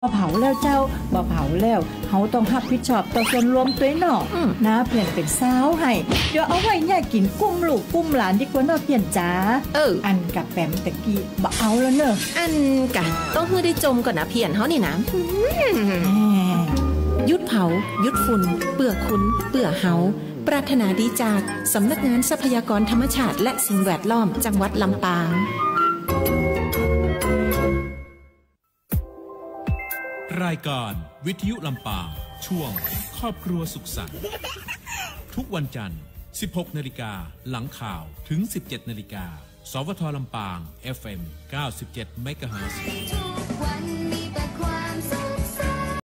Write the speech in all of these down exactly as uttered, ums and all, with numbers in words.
บ่เผาแล้วเจ้า บ่เผาแล้ว เฮาต้องฮับผิดชอบต่อส่วนรวมตวยเนาะ อืม นาเพี้ยนเป๋นซาวให้ เดี๋ยวเอาไว้เยียะกิ๋นกุ้มลูกกุ้มหลานดีกว่าเนาะเพี้ยนจ๋า เออ อันกะแป๋มตะกี้บ่เอาแล้วเน่อ อันกะ ต้องหื้อได้จมก่อนนะเพี้ยนเฮานี่นะ อืม แหม หยุดเผา หยุดฝุ่น เปื้อคุณ เปื้อเฮา ปรารถนาดีจากสำนักงานทรัพยากรธรรมชาติและสิ่งแวดล้อมจังหวัดลำปาง รายการวิทยุลำปาง ช่วงครอบครัวสุขสันต์ ทุกวันจันทร์ สิบหกนาฬิกา หลังข่าว ถึง สิบเจ็ดนาฬิกา สวท ลำปาง เอฟเอ็ม เก้าสิบเจ็ดเมกะเฮิรตซ์ ทุกวันมีแต่ความสุขสันต์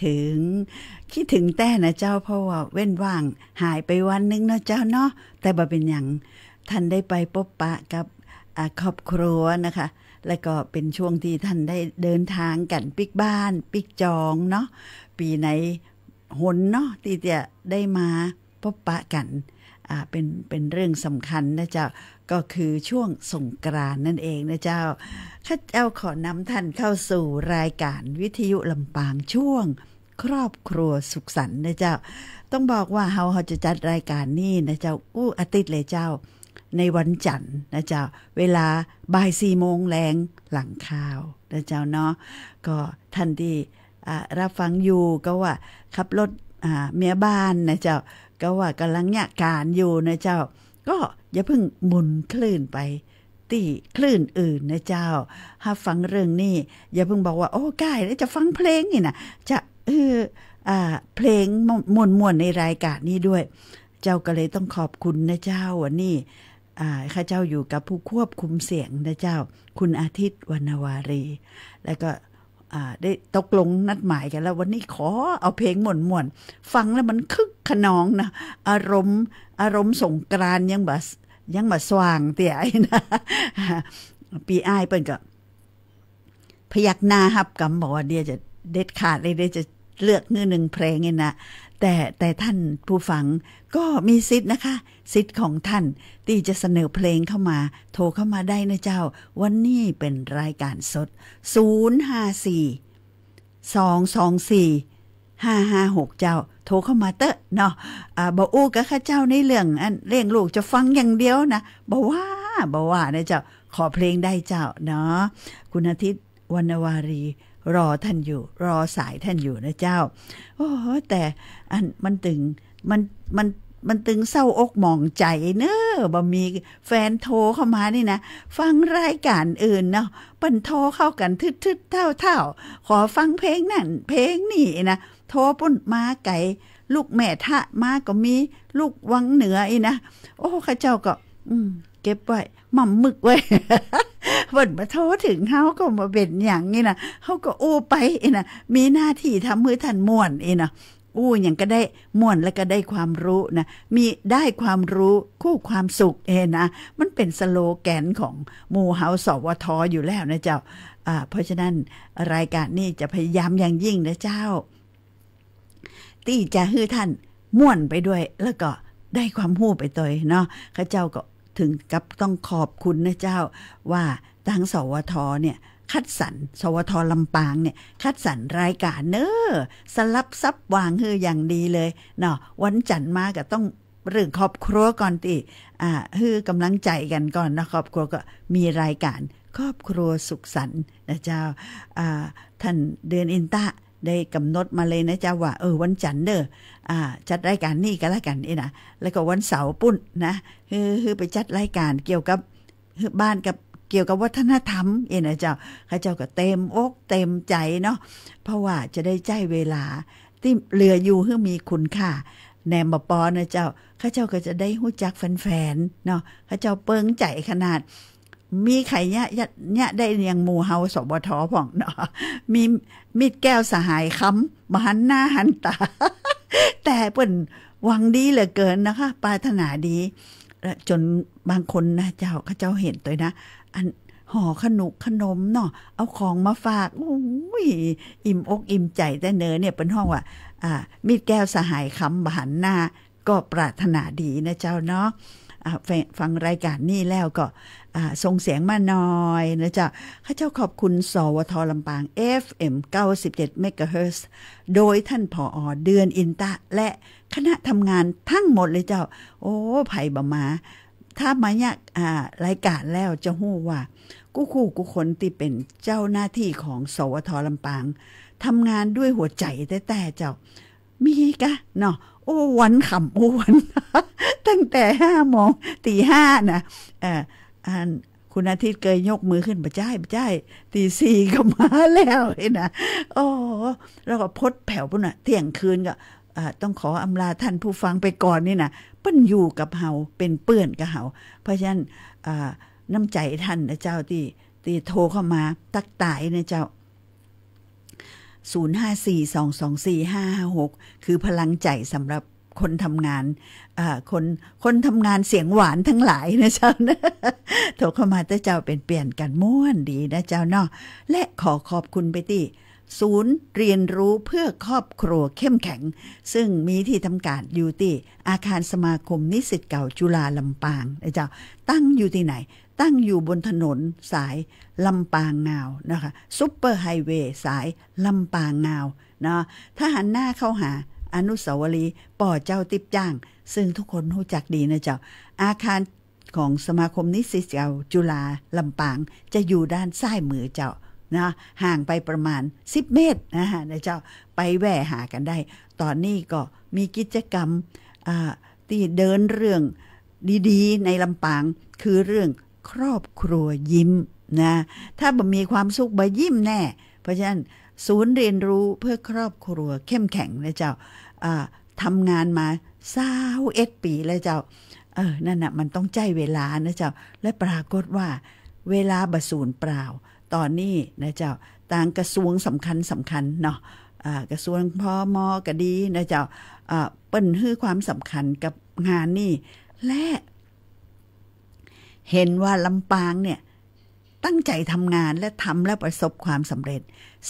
ถึง คิดถึงแต๊นะเจ้า เพราะว่าเว้นว่างหายไปวันหนึ่งเนาะเจ้าเนาะ แต่บ่เป๋นหยัง ท่านได้ไปปบปะกับ อ่า ครอบครัวนะคะ และก็เป๋นช่วงตี้ท่านได้เดินตางกั๋นปิ๊กบ้านปิ๊กจองเนาะ ปี๋ไหนหนเนาะ ตี้จะได้มาปบปะกั๋น อ่า เป๋น เป๋นเรื่องสำคัญนะเจ้า ก็คือช่วงสงกรานต์นั่นเองนะเจ้า ข้าเจ้าขอนำท่านเข้าสู่รายการวิทยุลำปางช่วงครอบครัวสุขสันต์นะเจ้า ต้องบอกว่าเฮา เฮาจะจัดรายการนี้นะเจ้า อู้อาทิตย์เลยเจ้า ในวันจันทร์นะเจ้า เวลาบ่ายสี่โมงแลงหลังข่าวนะเจ้าเนาะ ก็ท่านตี้ อ่า รับฟังอยู่ ก็ว่าขับรถ อ่า เมียบ้านนะเจ้า ก็ว่าก่ำลังเยียะก๋านอยู่นะเจ้า ก็อย่าเพิ่งหมุนคลื่นไปตี้คลื่นอื่นนะเจ้า ฮับฟังเรื่องนี้ อย่าเพิ่งบอกว่า โอ้ ก้ายแล้วจะฟังเพลงนี่นะ จะ เออ อ่า เพลงม่วนๆ ในรายการนี้ด้วย เจ้าก็เลยต้องขอบคุณนะเจ้า วันนี้ อ่า ข้าเจ้าอยู่กับผู้ควบคุมเสียงนะเจ้า คุณอาทิตย์ วรรณวารี แล้วก็ อ่า ได้ตกลงนัดหมายกั๋นแล้ว วันนี้ขอเอาเพลงม่วนๆ ฟังแล้วมันคึกคะนองนะ อารมณ์ อารมณ์สงกรานต์ยังบ่ ยังบ่สว่างเตื้อนะ ปี้อ้ายเปิ้นก็ พยักหน้าฮับกำ บอกว่าเดี๋ยวจะเด็ดขาดเลย เดี๋ยวจะเลือกหื้อหนึ่งเพลงนี่นะ แต่ แต่ท่านผู้ฟังก็มีสิทธิ์นะคะ สิทธิ์ของท่านตี้จะเสนอเพลงเข้ามา โทรเข้ามาได้นะเจ้า วันนี้เป๋นรายการสด ศูนย์ห้าสี่ สองสองสี่ ห้าห้าหก เจ้า โทรเข้ามาเต๊อะเนาะ อ่า บ่อู้กับข้าเจ้าในเรื่องอันเลี้ยงลูก จะฟังอย่างเดียวนะ บ่ว่า บ่ว่านะเจ้า ขอเพลงได้เจ้าเนาะ คุณอาทิตย์ วรรณวารี รอท่านอยู่ รอสายท่านอยู่นะเจ้า โอ้ แต่อันมันตึง มัน มัน มันตึงเศร้าอกหมองใจ๋เนอะ บ่มีแฟนโทรเข้ามานี่นะ ฟังรายการอื่นเนาะ เปิ้นโทรเข้ากั๋นทึดๆ เท่าๆ ขอฟังเพลงนั่นเพลงนี่นะ โทรปู๊นมาไก๋ ลูกแม่ทะมาก็มี ลูกวังเหนืออี้นะ โอ้ ข้าเจ้าก็ อืม เก็บไว้ หม่ำมึกไว้ เปิ้นบ่โทรเถิงเฮาก็บ่เป๋นหยังนี่นะ เฮาก็อู้ไปอี้นะ มีหน้าตี้ทำหื้อท่านม่วนอี้นะ อู้หยังก็ได้ม่วนแล้วก็ได้ความรู้นะ มีได้ความรู้คู่ความสุขเองนะ มันเป๋นสโลแกนของหมู่เฮา สวท อยู่แล้วนะเจ้า อ่า เพราะฉะนั้นรายการนี้จะพยายามอย่างยิ่งนะเจ้า ตี้จะหื้อท่านม่วนไปด้วย แล้วก็ได้ความฮู้ไปตวยเนาะ ข้าเจ้าก็ถึงกับต้องขอบคุณนะเจ้า ว่าตาง สวท เนี่ย คัดสรร สวท ลำปางเนี่ย คัดสรรรายการเนอะ สลับสับวางหื้ออย่างดีเลยเนาะ วันจันทร์มาก็ต้องเรื่องครอบครัวก่อนตี้ อ่า หื้อกำลังใจ๋กั๋นก่อนนะ ครอบครัวก็มีรายการครอบครัวสุขสันต์นะเจ้า อ่า ท่านเดือนอินตะ ได้ก๋ำหนดมาเลยนะเจ้าว่า เออ วันจันทร์เน่อ อ่า จัดรายการนี่ก็แล้วกั๋นอี้นะ แล้วก็วันเสาร์ปู๊นนะ หื้อ หื้อไปจัดรายการเกี่ยวกับ บ้านกับ เกี่ยวกับวัฒนธรรมอี้นะเจ้า ข้าเจ้าก็เต็มอกเต็มใจ๋เนาะ เพราะว่าจะได้ใจ๊เวลาตี้เหลืออยู่หื้อมีคุณค่า แหนมบ่ปอนะเจ้า ข้าเจ้าก็จะได้ฮู้จักแฟนๆ เนาะ ข้าเจ้าเปิงใจ๋ขนาด มีใผเยียะ เยียะได้อย่างหมู่เฮา สวท พ่องเนาะ มีมิตรแก้วสหายคำ บ่หันหน้าหันต๋า แต่เปิ้นหวังดีเหลือเกินนะคะ ปรารถนาดี และจ๋นบางคนนะเจ้า ข้าเจ้าหันตวยนะ อันห่อขนุกขนมเนาะ เอาของมาฝาก อุ้ย อิ่มอกอิ่มใจ๋แต๊เนอ เนี่ยเปิ้นฮ้องว่า อ่า มิตรแก้วสหายคำ บ่หันหน้า ก็ปรารถนาดีนะเจ้าเนาะ อ่า ฟัง ฟังรายการนี่แล้วก็ อ่า ส่งเสียงมาหน่อยนะเจ้า ข้าเจ้าขอบคุณ สวท ลำปาง เอฟเอ็ม เก้าสิบเจ็ด เมกะเฮิรตซ์ โดยท่าน ผอ เดือนอินตะ และคณะทำงานทั้งหมดเลยเจ้า โอ้ ใผบ่มา ถ้ามาเยียะ อ่า รายการแล้วจะฮู้ว่า กู้คู่กู้คนตี้เป๋นเจ้าหน้าตี้ของ สวท ลำปาง ทำงานด้วยหัวใจ๋แต๊ๆ เจ้า มีกะเนาะ อู้วันค่ำอู้วัน ตั้งแต่ห้าโมง ตีห้านะ เอ่อ อัน คุณอาทิตย์เกยยกมือขึ้น บ่ใจ้ บ่ใจ้ ตีสี่ก็มาแล้วอี้นะ โอ้ แล้วก็พดแผ่วปู๊นน่ะ เที่ยงคืนก็ อ่า ต้องขออำลาท่านผู้ฟังไปก่อนนี่นะ เปิ้นอยู่กับเฮา เป๋นเปื้อนกับเฮา เพราะฉะนั้น อ่า น้ำใจ๋ท่านนะเจ้า ตี้ ตี้โทรเข้ามาตั๊กตายนะเจ้า ศูนย์ห้าสี่ สองสองสี่ ห้าห้าหก คือพลังใจ๋สำหรับคนทำงาน อ่า คน คนทำงานเสียงหวานทั้งหลายนะเจ้านะ โทรเข้ามาเต๊อะเจ้า เป๋นเปื้อนกั๋นม่วนดีนะเจ้าเนาะ และขอขอบคุณไปตี้ ศูนย์เรียนรู้เพื่อครอบครัวเข้มแข็ง ซึ่งมีตี้ทำก๋านอยู่ตี้อาคารสมาคมนิสิตเก่าจุฬาลำปางนะเจ้า ตั้งอยู่ตี้ไหน ตั้งอยู่บนถนนสายลำปางงาวนะคะ ซุปเปอร์ไฮเวย์สายลำปางงาวเนาะ ถ้าหันหน้าเข้าหาอนุสาวรีย์ป่อเจ้าติ๊บจ้าง ซึ่งทุกคนฮู้จักดีนะเจ้า อาคาร ของสมาคมนิสิตเก่าจุฬาลำปาง จะอยู่ด้านซ้ายมือเจ้า นะ ห่างไปประมาณสิบเมตร นะฮะ นะเจ้า ไปแว่หากั๋นได้ ต๋อนนี้ก็มีกิจกรรม อ่า ตี้เดินเรื่องดีๆ ในลำปาง คือเรื่องครอบครัวยิ้มนะ ถ้าบ่มีความสุขบ่ยิ้มแน่ เพราะฉะนั้นศูนย์เรียนรู้เพื่อครอบครัวเข้มแข็งนะเจ้า อ่า ทำงานมาซาวเอ็ดปี๋แล้วเจ้า เออ นั่นน่ะ มันต้องใจ๊เวลานะเจ้า และปรากฏว่าเวลาบ่สูญเปล่า ต๋อนนี้นะเจ้า ตางกระทรวงสำคัญสำคัญเนาะ อ่า กระทรวง พม ก็ดีนะเจ้า อ่า เปิ้นหื้อความสำคัญกับงานนี้ และเห็นว่าลำปางเนี่ย ตั้งใจ๋ทำงานและทำแล้วประสบความสำเร็จ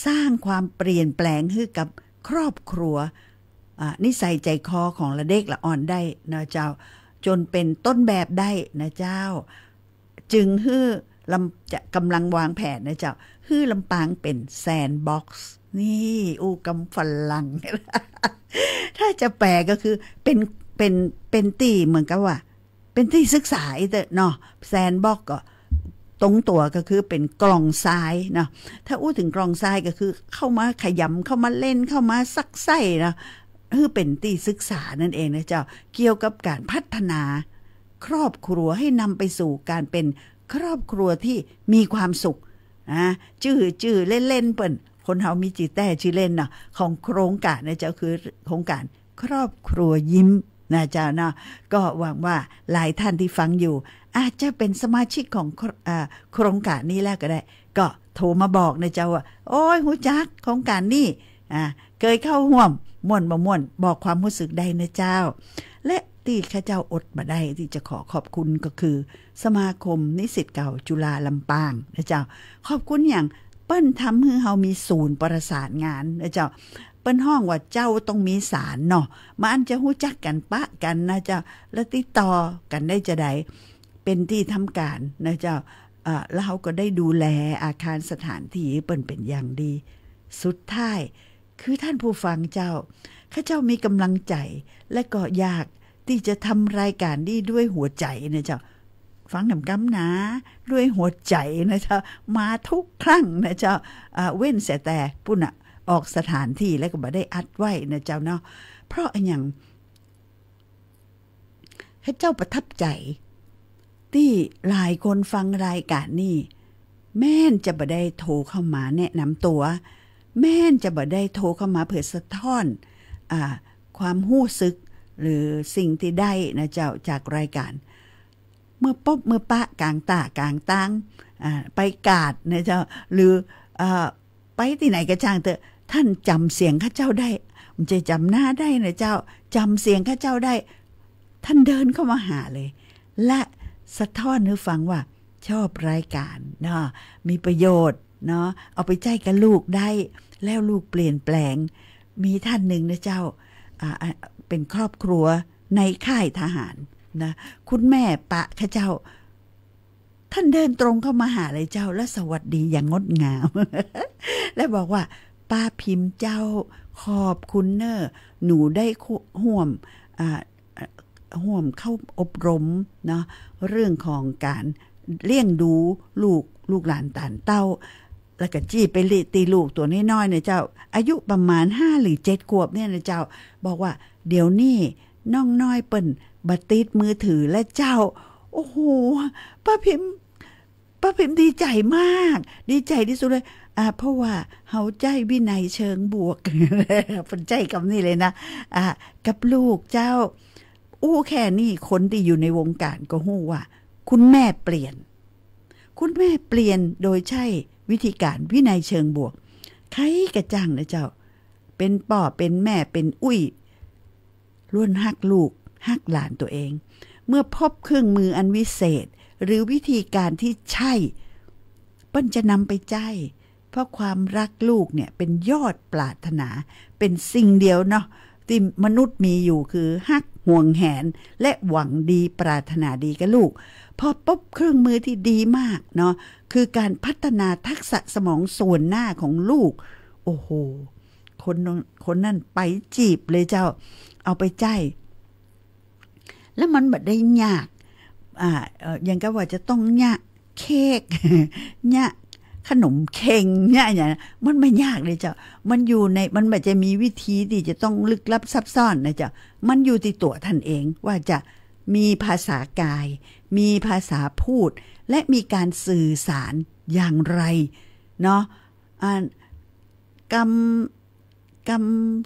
สร้างความเปลี่ยนแปลงหื้อกับครอบครัว อ่า นิสัยใจ๋คอของละเด็กละอ่อนได้นะเจ้า จ๋นเป๋นต้นแบบได้นะเจ้า จึงหื้อลำ จะก๋ำลังวางแผนนะเจ้า หื้อลำปางเป๋นแซนด์บ็อกซ์ นี่ อู้กำฝรั่ง ถ้าจะแปลก็คือเป๋น เป๋น เป๋นตี้เหมือนกับว่า เป๋นตี้ศึกษาอี้เต๊อะเนาะ แซนด์บ็อกซ์ก็ตรงตั๋วก็คือเป๋นกล่องทรายเนาะ ถ้าอู้เถิงกล่องทรายก็คือเข้ามาขยำ เข้ามาเล่น เข้ามาซักไส้เนาะ หื้อเป๋นตี้ศึกษานั่นเองนะเจ้า เกี่ยวกับก๋านพัฒนาครอบครัวให้นำไปสู่ก๋านเป๋นครอบครัวตี้มีความสุข นะ จื้อ จื้อเล่นๆ เปิ้น คนเฮามีจื้อแต๊จื้อเล่นเนาะ ของโครงก๋านนะเจ้า คือโครงก๋านครอบครัวยิ้มนะเจ้าเนาะ ก็หวังว่าหลายท่านตี้ฟังอยู่ อาจจะเป๋นสมาชิกของโค- อ่า โครงก๋านนี้แล้วก็ได้ ก็โทรมาบอกนะเจ้าว่า โอ้ย ฮู้จักโครงก๋านนี้ อ่า เกยเข้าฮ่วม ม่วนบ่ม่วน บอกความฮู้สึกได้นะเจ้า และตี้ข้าเจ้าอดบ่ได้ตี้จะขอขอบคุณก็คือ สมาคมนิสิตเก่าจุฬาลำปางนะเจ้า ขอบคุณอย่างเปิ้นทำหื้อเฮามีศูนย์ประสานงานนะเจ้า เปิ้นฮ้องว่าเจ้าต้องมีสารเนาะ บ่อั้นจะฮู้จักกั๋นปะกั๋นนะเจ้า แล้วติดต่อกั๋นได้จาใด เป๋นตี้ทำก๋านนะเจ้า เอ่อ แล้วเฮาก็ได้ดูแลอาคารสถานตี้หื้อเปิ้นเป๋นอย่างดี สุดท้าย คือท่านผู้ฟังเจ้า ข้าเจ้ามีก๋ำลังใจ๋ และก็อยากตี้จะทำรายก๋านนี้ด้วยหัวใจ๋นะเจ้า ฟังนำกำนะ ด้วยหัวใจ๋นะเจ้า มาทุกครั้งนะเจ้า อ่า เว้นเสียแต่ปู้นน่ะ ออกสถานตี้แล้วก็บ่ได้อัดไว้นะเจ้าเนาะ เพราะอะหยัง ข้าเจ้าประทับใจ๋ ตี้หลายคนฟังรายก๋านนี้ แม้นจะบ่ได้โทรเข้ามาแนะนำตั๋ว แม้นจะบ่ได้โทรเข้ามาเปื้อสะท้อน อ่า ความฮู้สึก หรือสิ่งตี้ได้นะเจ้า จากรายก๋าน เมื่อปบเมื่อปะก๋างต้าก๋างตาง อ่า ไปกาดนะเจ้า หรือ เอ่อ ไปตี้ไหนก็จ้างเต๊อะ ท่านจ๋ำเสียงข้าเจ้าได้ บ่ใจ้จ๋ำหน้าได้นะเจ้า จ๋ำเสียงข้าเจ้าได้ ท่านเดินเข้ามาหาเลย และสะท้อนหื้อฟังว่าชอบรายก๋านเนาะ มีประโยชน์เนาะ เอาไปใจ๊กับลูกได้ แล้วลูกเปลี่ยนแปลง มีท่านนึ่งนะเจ้า อ่า อ่า เป๋นครอบครัวในค่ายทหารนะ คุณแม่ปะข้าเจ้า ท่านเดินตรงเข้ามาหาเลยเจ้า และสวัสดีอย่างงดงาม และบอกว่า ป้าพิมเจ้า ขอบคุณเน่อ หนูได้คุ- ฮ่วม อ่า เอ่อ ฮ่วมเข้าอบรมเนาะ เรื่องของก๋านเลี้ยงดูลูก ลูกหลานต๋านเต้า แล้วก็จี้ไปลิ- ตี้ลูกตั๋วน้อยๆ เนี่ยเจ้า อายุประมาณห้าหรือเจ็ดขวบเนี่ยนะเจ้า บอกว่า เดี๋ยวนี้น้องน้อยเปิ้นบ่ติดมือถือแล้วเจ้า โอ้โห ป้าพิม ป้าพิมดีใจ๋มาก ดีใจ๋ตี้สุดเลย อ่า เพราะว่าเฮาใจ๊วินัยเชิงบวก เปิ้นใจ๊กำนี้เลยนะ อ่า กับลูกเจ้า อู้แค่นี้คนตี้อยู่ในวงก๋านก็ฮู้ว่า คุณแม่เปลี่ยน คุณแม่เปลี่ยนโดยใจ๊วิธีก๋านวินัยเชิงบวก ใครก็จ้างนะเจ้า เป๋นป้อ เป๋นแม่ เป๋นอุ้ย ล้วนฮักลูก ฮักหลานตั๋วเอง เมื่อพบเครื่องมืออันวิเศษ หรือวิธีก๋านตี้ใจ้ เปิ้นจะนำไปใจ๊ เพราะความฮักลูกเนี่ยเป๋นยอดปรารถนา เป๋นสิ่งเดียวเนาะ ตี้มนุษย์มีอยู่คือฮัก ห่วงแหน และหวังดีปรารถนาดีกับลูก พอพบเครื่องมือตี้ดีมากเนาะ คือก๋านพัฒนาทักษะสมองส่วนหน้าของลูก โอ้โห คนนั้น คนนั้นไปจีบเลยเจ้า เอาไปใจ๊ แล้วมันบ่ได้ยาก อ่า เอ่อ อย่างกับว่าจะต้องเยียะเค้ก เยียะขนมเค็ง เยียะอะหยัง มันบ่ยากเลยเจ้า มันอยู่ใน มันบ่ใจ้มีวิธีตี้จะต้องลึกลับซับซ้อนนะเจ้า มันอยู่ตี้ตั๋วต้านเอง ว่าจะมีภาษากาย มีภาษาพูด และมีก๋านสื่อสารอย่างไรเนาะ อ่า กำ ก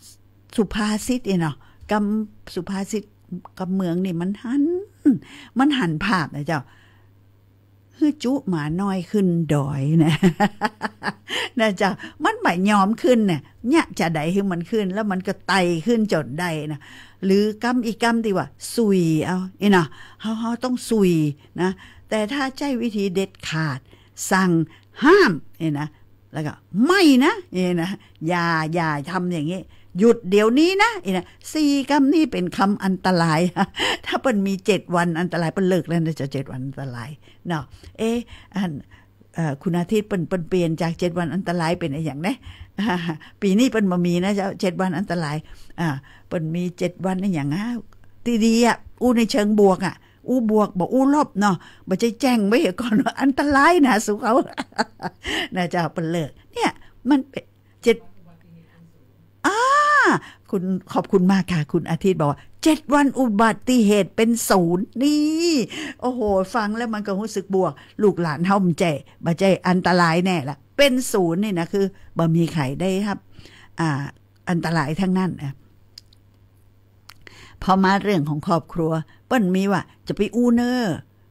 ำสุภาษิตนี่เนาะ กำสุภาษิตกำเมืองนี่มันหัน มันหันภาพนะเจ้า หื้อจุหมาน้อยขึ้นดอยนะ นะเจ้า มันบ่ยอมขึ้นเนี่ย เยียะจะใดหื้อมันขึ้น แล้วมันก็ไต่ขึ้นจ๋นได้นะ หรือกำอีกกำตี้ว่าสุยเอา นี่เนาะ เฮา เฮาต้องสุยนะ แต่ถ้าใจ๊วิธีเด็ดขาด สั่งห้าม นี่นะ แล้วก็ไม่นะ นี่นะ อย่า อย่าทำอย่างนี้ หยุดเดี๋ยวนี้นะ นี่นะ สี่กำนี้เป๋นกำอันตราย ถ้าเปิ้นมีเจ็ดวันอันตราย เปิ้นเลิกแล้วนะเจ้า เจ็ดวันอันตรายเนาะ เอ๊ะ อัน เอ่อ คุณอาทิตย์เปิ้น เปิ้นเปลี่ยนจากเจ็ดวันอันตรายเป๋นอะหยังนะ ปี๋นี้เปิ้นบ่มีนะเจ้า เจ็ดวันอันตราย อ่า เปิ้นมีเจ็ดวันอะหยังอะ ตี้ดีอะ อู้ในเชิงบวกอะ อู้บวก บ่อู้ลบเนาะ บ่ใจ้แจ้งไว้ก่อนว่าอันตรายนะ สู่เขา นะเจ้า เปิ้นเลิก เนี่ย มันเป๋นเจ็ด อ่า คุณ ขอบคุณมากค่ะ คุณอาทิตย์บอกว่า เจ็ดวันอุบัติเหตุเป็นศูนย์ นี่ โอ้โห ฟังแล้วมันก็ฮู้สึกบวก ลูกหลานเฮาบ่ใจ้ บ่ใจ้อันตรายแน่ละ เป๋นศูนย์นี่นะ คือบ่มีใผได้ฮับ อ่า อันตรายตังนั้นนะ พอมาเรื่องของครอบครัว เปิ้นมีว่าจะไปอู้เน่อ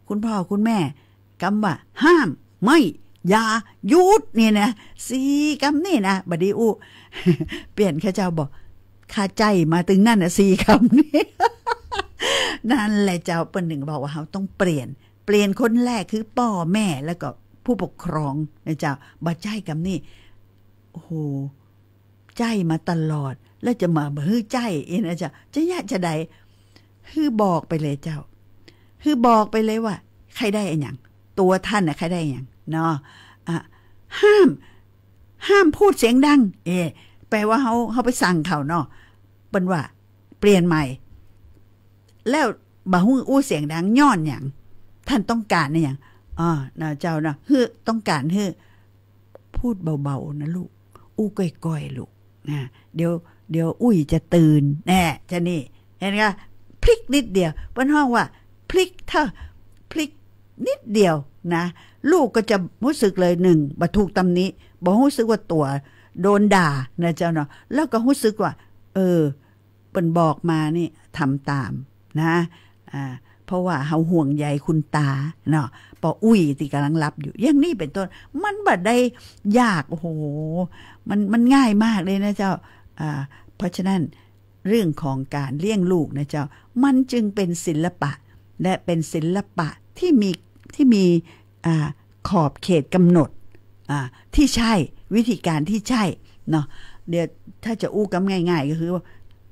คุณพ่อคุณแม่ กำว่าห้าม ไม่ อย่า หยุด นี่นะ สี่กำนี่นะ บ่ดีอู้ เปลี่ยน ข้าเจ้าบอก ข้าใจ๊มาตึงนั้นนะ สี่กำนี่ นั่นแหละเจ้า เปิ้นถึงบอกว่าเฮาต้องเปลี่ยน เปลี่ยนคนแรกคือป้อแม่ แล้วก็ผู้ปกครองนะเจ้า บ่ใจ้กำนี่ โอ้โห ใจ๊มาตลอด แล้วจะมาบ่หื้อใจ๊อีกนะเจ้า จะเยียะจะใด หื้อบอกไปเลยเจ้า หื้อบอกไปเลยว่า ใค่ได้อะหยัง ตั๋วต้านน่ะใค่ได้อะหยังเนาะ อ่ะ ห้าม ห้ามพูดเสียงดัง เอ๊ะ แปลว่าเฮา เฮาไปสั่งเขาเนาะ เปิ้นว่า เปลี่ยนใหม่ แล้วบ่หื้ออู้เสียงดัง ย้อนหยัง ต้านต้องก๋านอะหยัง อ๋อ นะเจ้าเนาะ หื้อ ต้องก๋านหื้อ พูดเบาๆ นะลูก อู้ก้อยๆ ลูก นะ เดี๋ยว เดี๋ยวอุ้ยจะตื่น แน่ จะนี่ หันก่ะ พลิกนิดเดียว เปิ้นฮ้องว่า พลิกเท่า พลิกนิดเดียวนะ ลูกก็จะฮู้สึกเลย หนึ่ง บ่ถูกตำหนิ บ่ฮู้สึกว่าตั๋วโดนด่านะเจ้าเนาะ แล้วก็ฮู้สึกว่า เออ เปิ้นบอกมานี่ทำต๋ามนะ อ่า เพราะว่าเฮาห่วงใยคุณต๋าเนาะ ป้ออุ๊ยตี้ก่ำลังหลับอยู่ อย่างนี้เป๋นต้น มันบ่ได้ยาก โอ้โห มัน มันง่ายมากเลยนะเจ้า อ่า เพราะฉะนั้นเรื่องของก๋านเลี้ยงลูกนะเจ้า มันจึงเป๋นศิลปะ และเป๋นศิลปะตี้มี ตี้มี อ่า ขอบเขตกำหนด อ่า ตี้ใจ้ วิธีก๋านตี้ใจ้เนาะ เดี๋ยวถ้าจะอู้กำง่ายๆ ก็คือว่า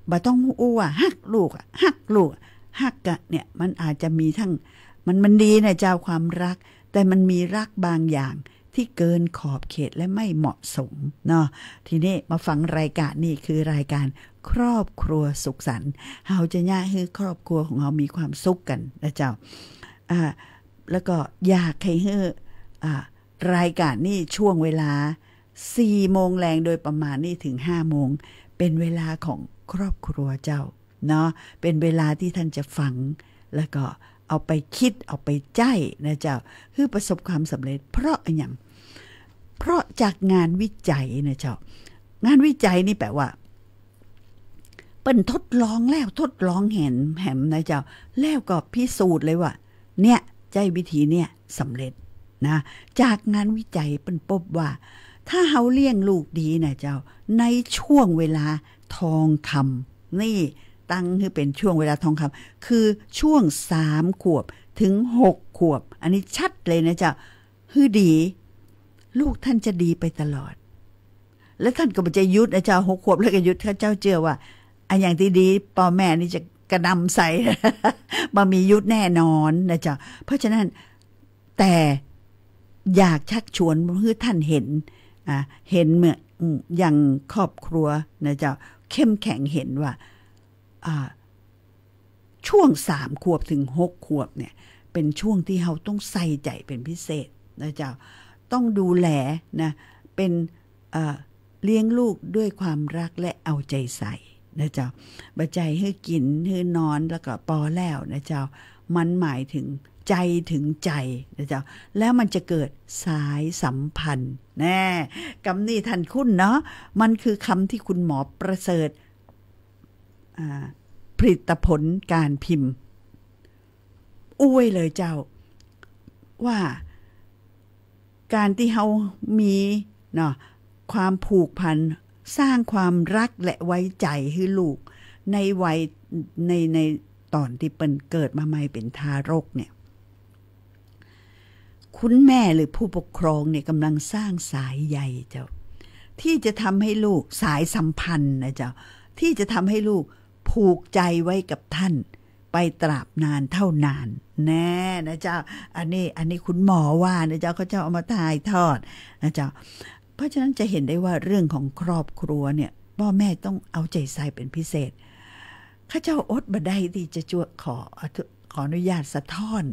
บ่ต้องอู้ว่าฮักลูกอะ ฮักลูกอะ ฮักอะเนี่ย มันอาจจะมีตัง มัน มันดีนะเจ้า ความฮัก แต่มันมีฮักบางอย่างตี้เกินขอบเขตและไม่เหมาะสมเนาะ ทีนี้มาฟังรายก๋านนี่ คือรายก๋านครอบครัวสุขสันต์ เฮาจะเยียะหื้อครอบครัวของเฮามีความสุขกั๋นนะเจ้า อ่า แล้วก็อยากหื้อ อ่า รายก๋านนี่ช่วงเวลาสี่โมงแลงโดยประมาณนี่เถิงห้าโมง เป๋นเวลาของครอบครัวเจ้าเนาะ เป๋นเวลาตี้ต้านจะฟัง แล้วก็เอาไปกึ๊ด เอาไปใจ๊นะเจ้า หื้อประสบความสำเร็จ เพราะอะหยัง เพราะจากงานวิจัยนะเจ้า งานวิจัยนี่แปลว่า เปิ้นทดลองแล้วทดลองแหม แหมนะเจ้า แล้วก็พิสูจน์เลยว่า เนี่ย ใจ๊วิธีเนี่ยสำเร็จนะ จากงานวิจัยเปิ้นปบว่า ถ้าเฮาเลี้ยงลูกดีนะเจ้า ในช่วงเวลาทองคำ นี่ ตั้งหื้อเป๋นช่วงเวลาทองคำ คือช่วงสามขวบเถิงหกขวบ อันนี้ชัดเลยนะเจ้า หื้อดี ลูกต้านจะดีไปตลอด แล้วต้านก็บ่ใจ้หยุดนะเจ้า หกขวบแล้วก็หยุด ข้าเจ้าเจื้อว่า อะหยังตี้ดี ป้อแม่นี่จะกระหน่ำใส่ บ่มีหยุดแน่นอนนะเจ้า เพราะฉะนั้น แต่อยากชักชวนหื้อต้านหัน อ่า หันเหมือน อืม อย่างครอบครัวนะเจ้า เข้มแข็งหันว่า อ่า ช่วงสามขวบเถิงหกขวบเนี่ย เป๋นช่วงตี้เฮาต้องใส่ใจ๋เป๋นพิเศษนะเจ้า ต้องดูแลนะ เป๋น เอ่อ เลี้ยงลูกด้วยความรักและเอาใจใส่นะเจ้า บ่ใจ้หื้อกิ๋นหื้อนอนแล้วก็ปอแล้วนะเจ้า มันหมายเถิงใจ๋เถิงใจ๋นะเจ้า แล้วมันจะเกิดสายสัมพันธ์ แน่ กำนี้ท่านคุ้นเนาะ มันคือกำตี้คุณหมอประเสริฐ อ่า ผลิตผลการพิมพ์ อู้ไว้เลยเจ้า ว่าก๋านตี้เฮามีเนาะ ความผูกพัน สร้างความรักและไว้ใจ๋หื้อลูก ในวัย ใน ในต๋อนตี้เปิ้นเกิดมาใหม่เป๋นทารกเนี่ย คุณแม่หรือผู้ปกครองเนี่ยก่ำลังสร้างสายใยเจ้า ตี้จะทำหื้อลูก สายสัมพันธ์นะเจ้า ตี้จะทำหื้อลูกผูกใจ๋ไว้กับต้านไปตราบนานเท่านาน แน่นะเจ้า อันนี้ อันนี้คุณหมอว่านะเจ้า เขาเจ้าเอามาถ่ายทอดนะเจ้า เพราะฉะนั้นจะเห็นได้ว่าเรื่องของครอบครัวเนี่ย ป้อแม่ต้องเอาใจ๋ใส่เป๋นพิเศษ ข้าเจ้าอดบ่ได้ตี้จะจวกขออนุ ขออนุญาตสะท้อน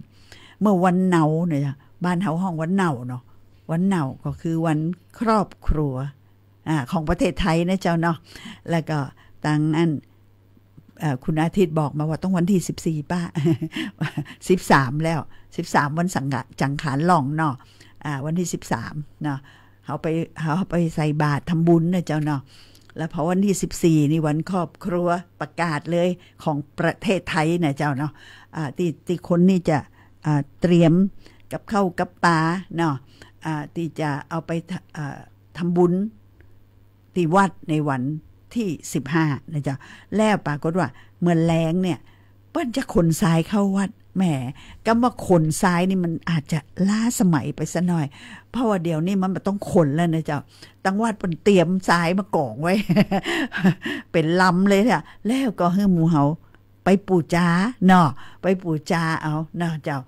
เมื่อวันเนาร์เนี่ย บ้านเฮาฮ้องวันเนาร์เนาะ วันเนาร์ก็คือวันครอบครัว อ่า ของประเทศไทยนะเจ้าเนาะ แล้วก็ตังอั้น เอ่อ คุณอาทิตย์บอกมาว่าต้องวันตี้สิบสี่ป้า สิบสามแล้ว สิบสามวันสังขะ- จังขารหล่องเนาะ อ่า วันตี้สิบสามเนาะ เฮาไป เฮาไปใส่บาตรทำบุญนะเจ้าเนาะ แล้วพอวันตี้สิบสี่นี่วันครอบครัวประกาศเลยของประเทศไทยนะเจ้าเนาะ อ่า ตี้ ตี้คนนี่จะ อ่า เตรียมกับข้าวกับป๋าเนาะ อ่า ตี้จะเอาไปทะ- อ่า ทำบุญตี้วัดในวันตี้สิบห้านะเจ้า แล้วปรากฏว่าเมื่อแลงเนี่ย เปิ้นจะขนทรายเข้าวัด แหม กำว่าขนทรายนี่มันอาจจะล้าสมัยไปสักหน่อย เพราะว่าเดี๋ยวนี้มันบ่ต้องขนแล้วนะเจ้า ตังวัดเปิ้นเตรียมทรายมาก๋องไว้ เป๋นลำเลยอะ แล้วก็หื้อหมู่เฮาไปปู๋จาเนาะ ไปปู๋จาเอาเนาะเจ้า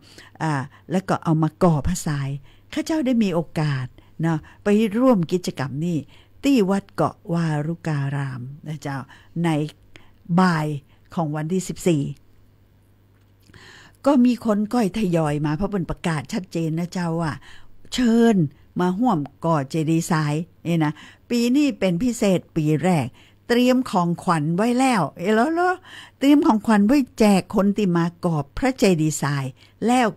อ่า แล้วก็เอามาก่อผ้าทราย ข้าเจ้าได้มีโอกาสเนาะ ไปร่วมกิจกรรมนี้ ตี้วัดเกาะวารุการามนะเจ้า ในบ่ายของวันตี้สิบสี่ ก็มีคนก้อยทยอยมา เพราะเปิ้นประกาศชัดเจนนะเจ้าว่า เชิญมาฮ่วมก่อเจดีย์ทรายนี่นะ ปี๋นี้เป๋นพิเศษปี๋แรก เตรียมของขวัญไว้แล้ว เอ้ย แล้วเหรอ เตรียมของขวัญไว้แจกคนตี้มาก่อพระเจดีย์ทราย แล้ว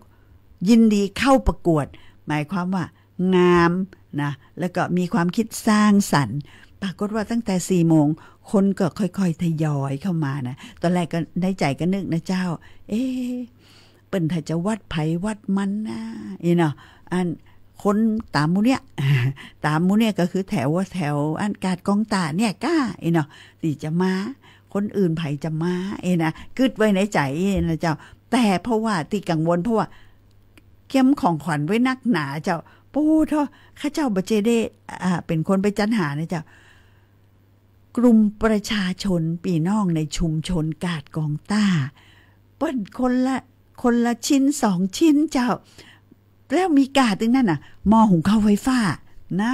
ยินดีเข้าประกวด หมายความว่า งามนะ แล้วก็มีความคิดสร้างสรรค์ ปรากฏว่าตั้งแต่สี่โมง คนก็ค่อยๆทยอยเข้ามานะ ตอนแรกก็ในใจ๋ก็นึกนะเจ้า เอ๊ะ เปิ้นถ้าจะวัดใผวัดมันนะ อี้เนาะ อันคนต๋ามหมู่เนี่ย ต๋ามหมู่เนี่ยก็คือแถว แถวอันกาดกองต้าเนี่ยก้า อี้เนาะ ตี้จะมา คนอื่นใผจะมา อี้นะ กึ๊ดไว้ในใจ๋อี้นะเจ้า แต่เพราะว่าตี้กังวล เพราะว่า เกียมของขวัญไว้นักหนาเจ้า ปู๊เถาะ ข้าเจ้าบ่ใจ้ได้ อ่า เป๋นคนไปจัดหานะเจ้า กลุ่มประชาชนปี้น้องในชุมชนกาดกองต้า เปิ้นคนละ คนละชิ้นสองชิ้นเจ้า แล้วมีก้าตึงนั้นน่ะ หม้อหุงข้าวไฟฟ้านะ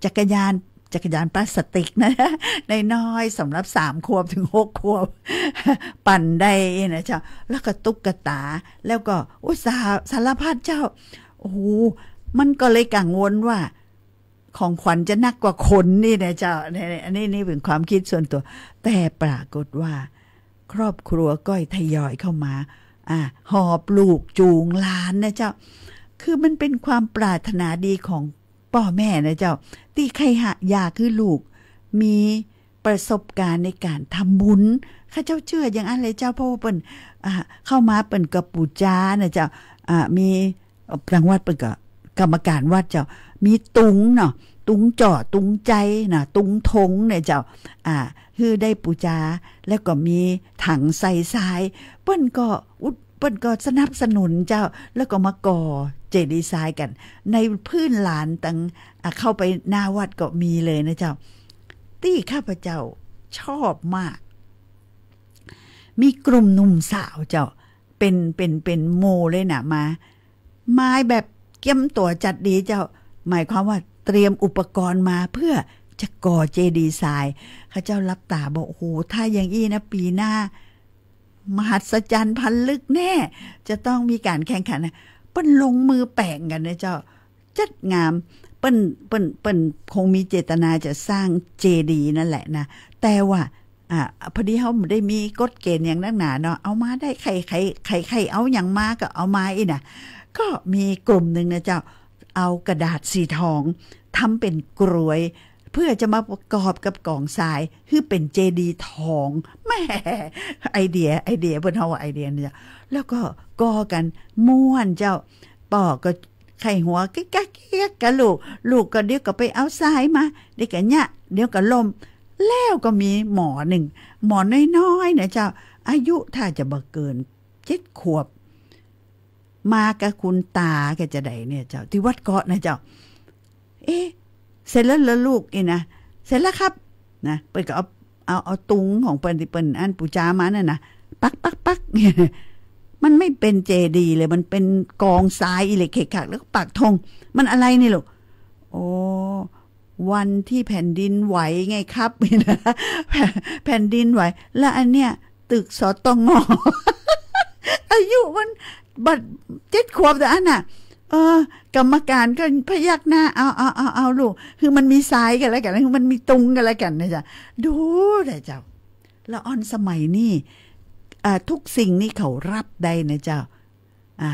จักรยาน จักรยานพลาสติกนะ น้อยๆ สำหรับสามขวบถึงหกขวบ ปั่นได้นะเจ้า แล้วก็ตุ๊กตา แล้วก็ โอ้ สา- สารพัดเจ้า โอ้โห มันก็เลยกังวลว่า ของขวัญจะนักกว่าคนนี่นะเจ้า เนี่ย อันนี้ นี่เป๋นความคิดส่วนตั๋ว แต่ปรากฏว่า ครอบครัวก้อยทยอยเข้ามา อ่า หอบลูกจูงหลานนะเจ้า คือมันเป๋นความปรารถนาดีของป้อแม่นะเจ้า ตี้ใค่หะ- อยากหื้อลูกมีประสบการณ์ในก๋านทำบุญ ข้าเจ้าเจื้ออย่างอั้นเลยเจ้า เพราะว่าเปิ้น อ่า เข้ามาเปิ้นก็ปู๋จานะเจ้า อ่า มี ตังวัดเปิ้นก็ กรรมการวัดเจ้า มีตุงเนาะ ตุงจ้อ ตุงใจ๊นะ ตุงธงเนี่ยเจ้า อ่า หื้อได้ปู๋จา แล้วก็มีถังใส่ทราย เปิ้นก็อุด- เปิ้นก็สนับสนุนเจ้า แล้วก็มาก่อเจดีย์ทรายกั๋น ในพื้นลานตัง อ่า เข้าไปหน้าวัดก็มีเลยนะเจ้า ตี้ข้าพเจ้าชอบมาก มีกลุ่มหนุ่มสาวเจ้า เป๋น เป๋น เป๋นหมู่เลยนะ มา มาแบบเกียมตั๋วจัดดีเจ้า หมายความว่าเตรียมอุปกรณ์มาเพื่อจะก่อเจดีย์ทราย ข้าเจ้าหลับต๋าบอก โอ้โห ถ้าอย่างอี้นะ ปี๋หน้า มหัศจรรย์พันลึกแน่ จะต้องมีก๋านแข่งขันนะ เปิ้นลงมือแป๋งกั๋นนะเจ้า จัดงาม เปิ้น เปิ้น เปิ้นคงมีเจตนาจะสร้างเจดีย์นั่นแหละนะ แต่ว่า อ่า พอดีเฮาบ่ได้มีกฎเกณฑ์หยังนักหนาเนาะ เอามาได้ ใค่ ใค่ ใค่ ใค่เอาหยังมาก็เอามาอี้นะ ก็มีกลุ่มหนึ่งนะเจ้า เอากระดาษสีทองทำเป๋นกรวย เพื่อจะมาประกอบกับก๋องทราย หื้อเป๋นเจดีย์ทอง แหม ไอเดีย ไอเดีย เปิ้นเฮาว่าไอเดียเนี่ย แล้วก็ก่อกั๋นม่วนเจ้า ป้อก็ใค่หัวเก๊กๆๆ กับลูก ลูกก็เดี๋ยวก็ไปเอาทรายมา เดี๋ยวก็เยียะ เดี๋ยวก็ล้ม แล้วก็มีหมอนึ่ง หมอน้อยๆ นะเจ้า อายุถ้าจะบ่เกินเจ็ดขวบ มากับคุณตาก็จะได้เนี่ยเจ้า ตี้วัดเกาะนะเจ้า เอ๊ะ เสร็จแล้วเหรอลูก อี้นะ เสร็จแล้วครับ นะ เปิ้นก็เอา เอา เอาตุงของเปิ้นตี้เปิ้นอั้นปู๋จามานั่นนะ ปักปักปัก มันไม่เป๋นเจดีย์เลย มันเป๋นกองทรายอี้เหละเขะขะ แล้วก็ปักธง มันอะไรนี่ลูก โอ้ วันที่แผ่นดินไหวไงครับ แผ่นดินไหว แล้วอันเนี้ย ตึก สตง. อายุมันบ่เจ็ดขวบเต้าอั้นน่ะ เออ กรรมการก็พยักหน้า เอา เอา เอา เอาลูก คือมันมีทรายก็แล้วกั๋น คือมันมีตุงก็แล้วกั๋นนะเจ้า ดูเถอะเจ้า ละอ่อนสมัยนี้ อ่า ทุกสิ่งนี่เขารับได้นะเจ้า อ่า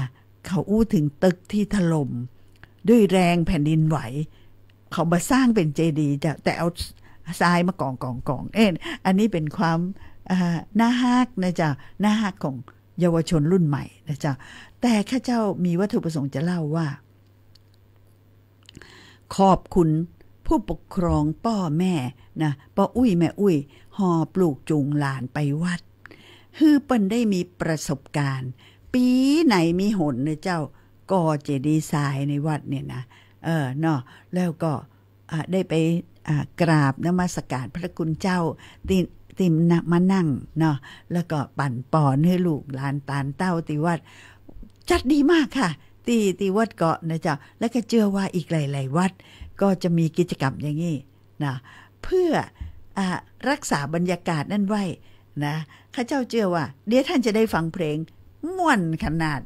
เขาอู้เถิงตึกตี้ถล่มด้วยแรงแผ่นดินไหว เขาบ่สร้างเป๋นเจดีย์เจ้า แต่เอาทรายมากองกองกอง เอ๊ะ อันนี้เป๋นความ อ่า น่าฮักนะเจ้า น่าฮักของเยาวชนรุ่นใหม่นะเจ้า แต่ข้าเจ้ามีวัตถุประสงค์จะเล่าว่า ขอบคุณผู้ปกครองป้อแม่นะ ป้ออุ๊ยแม่อุ๊ย หอบลูกจูงหลานไปวัด หื้อเปิ้นได้มีประสบการณ์ ปี๋ไหนมีหนนะเจ้า ก่อเจดีย์ทรายในวัดเนี่ยนะ เออ เนาะ แล้วก็ อ่า ได้ไป อ่า กราบนมัสการพระคุณเจ้า ตี้ ตี้มานั่งเนาะ แล้วก็ปั๋นปอนหื้อลูกหลานตานเต้าตี้วัด จัดดีมากค่ะ ตี้ ตี้วัดเกาะนะเจ้า แล้วก็เจื้อว่าอีกหลายๆ วัดก็จะมีกิจกรรมอย่างนี้นะ เพื่อ อ่า รักษาบรรยากาศนั้นไว้นะ ข้าเจ้าเจื้อว่า เดี๋ยวต้านจะได้ฟังเพลงม่วนขนาด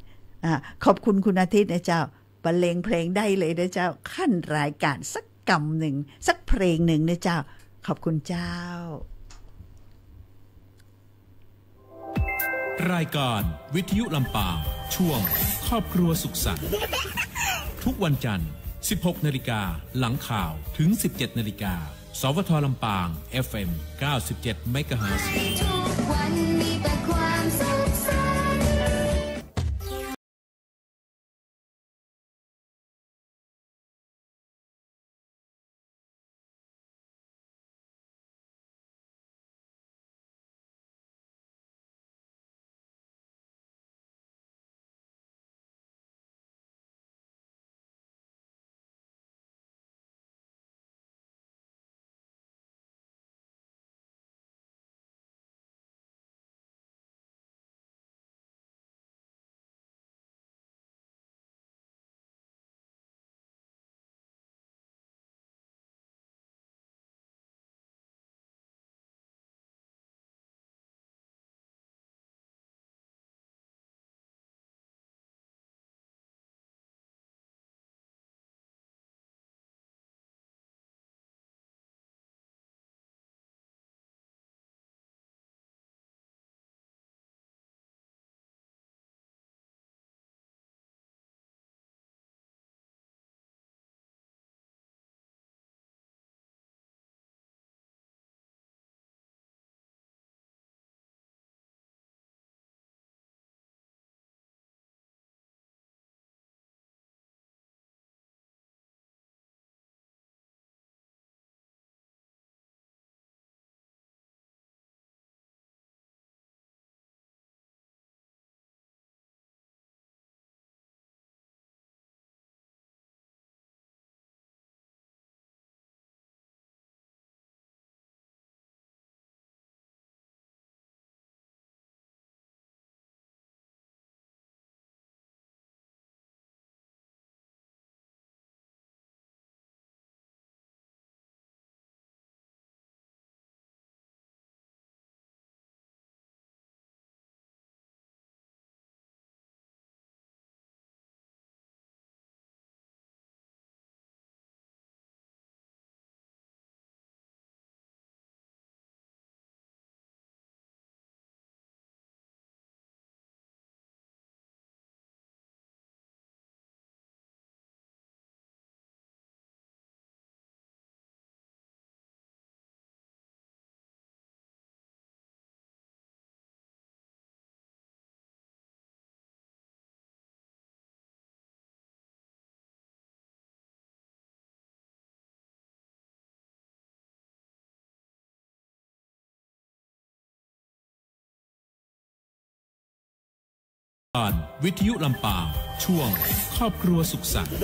อ่า ขอบคุณคุณอาทิตย์นะเจ้า บรรเลงเพลงได้เลยนะเจ้า ขั้นรายการสักกำนึ่ง สักเพลงนึ่งนะเจ้า ขอบคุณเจ้า รายการวิทยุลำปาง ช่วงครอบครัวสุขสันต์ ทุกวันจันทร์ สิบหกนาฬิกา หลังข่าว ถึง สิบเจ็ดนาฬิกา สวทลำปาง เอฟเอ็ม เก้าสิบเจ็ดเมกะเฮิรตซ์ ทุกวันมีแต่ความสุขสันต์ านวิทยุลำปาง ช่วงครอบครัวสุขสันต์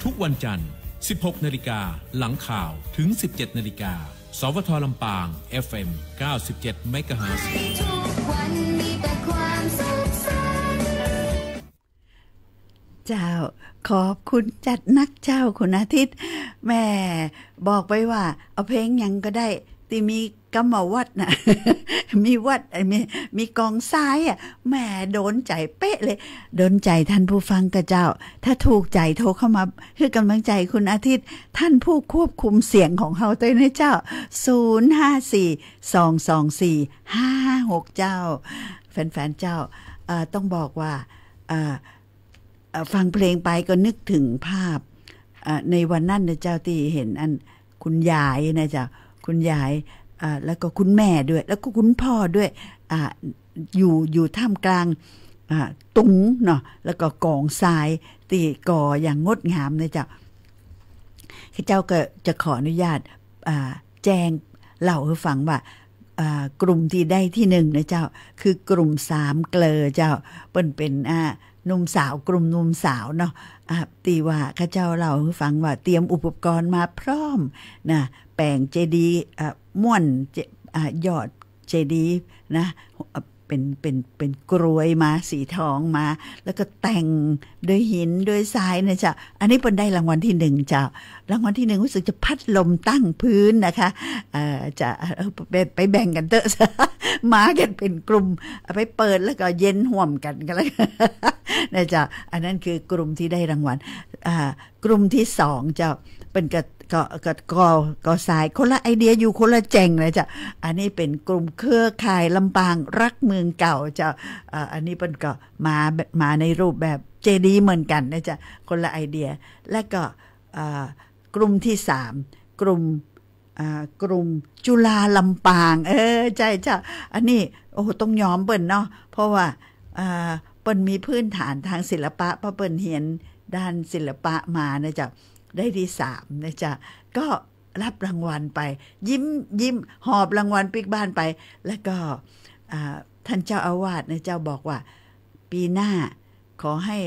ทุกวันจันทร์ สิบหกนาฬิกา หลังข่าว ถึง สิบเจ็ดนาฬิกา สวท ลำปาง เอฟเอ็ม เก้าสิบเจ็ดเมกะเฮิรตซ์ ทุกวันมีแต่ความสุขสันต์ เจ้า ขอบคุณจัดนักเจ้า คุณอาทิตย์ แหม บอกไปว่า เอาเพลงหยังก็ได้ ตี้มีกำว่าวัดน่ะ มีวัด เอ่อ มี มีกองทรายอะ แหม โดนใจ๋เป๊ะเลย โดนใจ๋ท่านผู้ฟังก่อเจ้า ถ้าถูกใจ๋โทรเข้ามาหื้อกำลังใจ๋คุณอาทิตย์ ท่านผู้ควบคุมเสียงของเฮาตวยนะเจ้า ศูนย์ห้าสี่ สองสองสี่ ห้าห้าหก เจ้า แฟนๆ เจ้า เอ่อ ต้องบอกว่า เอ่อ เอ่อ ฟังเพลงไปก็นึกถึงภาพ เอ่อ ในวันนั้นนะเจ้า ตี้หันอันคุณยายนะเจ้า คุณยาย เอ่อ แล้วก็คุณแม่ด้วย แล้วก็คุณพ่อด้วย อ่า อยู่ อยู่ท่ามกลาง อ่า ตุงเนาะ แล้วก็กองทรายตี้ก่ออย่างงดงามนะเจ้า ข้าเจ้าก็จะขออนุญาต อ่า แจ้งเล่าหื้อฟังว่า อ่า กลุ่มตี้ได้ตี้นึ่งนะเจ้า คือกลุ่มสามเกลอเจ้า เปิ้นเป๋น อ่า หนุ่มสาว กลุ่มหนุ่มสาวเนาะ อ่า ตี้ว่าข้าเจ้าเล่าหื้อฟังว่าเตรียมอุปกรณ์มาพร้อมนะ แป๋งเจดีย์ อ่า ม้วนเจ- อ่า ยอดเจดีย์นะ อ่า เป๋น เป๋น เป๋นกรวยมาสีทองมา แล้วก็แต่งด้วยหินด้วยทรายนะเจ้า อันนี้เปิ้นได้รางวัลตี้นึ่งเจ้า รางวัลตี้นึ่งรู้สึกจะพัดลมตั้งพื้นนะคะ เอ่อ จะ เอ่อ ไป ไปแบ่งกั๋นเต๊อะ มากั๋นเป๋นกลุ่ม เอาไปเปิดแล้วก็เย็นฮ่วมกั๋นก็แล้วกั๋นนะเจ้า อันนั้นคือกลุ่มตี้ได้รางวัล อ่า กลุ่มตี้สองเจ้า เปิ้นก็ ก็ ก็ ก็ ก็สายคนละไอเดียอยู่คนละแจ่งนะเจ้า อันนี้เป๋นกลุ่มเครือข่ายลำปางรักเมืองเก่าเจ้า อ่า อันนี้เปิ้นก็มา มาในรูปแบบเจดีย์เหมือนกั๋นนะเจ้า คนละไอเดีย แล้วก็ อ่า กลุ่มตี้สาม กลุ่ม อ่า กลุ่มจุฬาลำปาง เออ ใจ้เจ้า อันนี้ โอ้โห ต้องยอมเปิ้นเนาะ เพราะว่า อ่า เปิ้นมีพื้นฐานตางศิลปะ เพราะเปิ้นเฮียนด้านศิลปะมานะเจ้า ได้ตี้สามนะเจ้า ก็รับรางวัลไป ยิ้ม ยิ้ม หอบรางวัลปิ๊กบ้านไป แล้วก็ อ่า ท่านเจ้าอาวาสนะเจ้าบอกว่า ปี๋หน้าขอหื้อ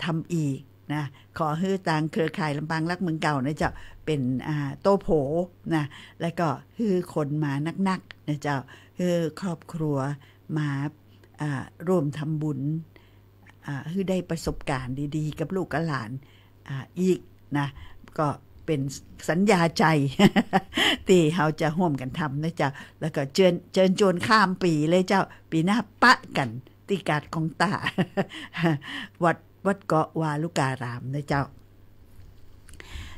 ทำอีกนะ ขอหื้อตางเครือข่ายลำปางรักเมืองเก่านะเจ้า เป๋น อ่า โต้โผนะ แล้วก็หื้อคนมานักๆ นะเจ้า หื้อครอบครัวมา อ่า ร่วมทำบุญ อ่า หื้อได้ประสบการณ์ดีๆ กับลูกกับหลาน อ่า อีกนะ ก็เป๋นสัญญาใจ๋ ตี้เฮาจะฮ่วมกั๋นทำนะเจ้า แล้วก็เจิญ เจิญจวนข้ามปี๋เลยเจ้า ปี๋หน้าปะกั๋นตี้กาดกองต้า วัด วัดเกาะวาลุการามนะเจ้า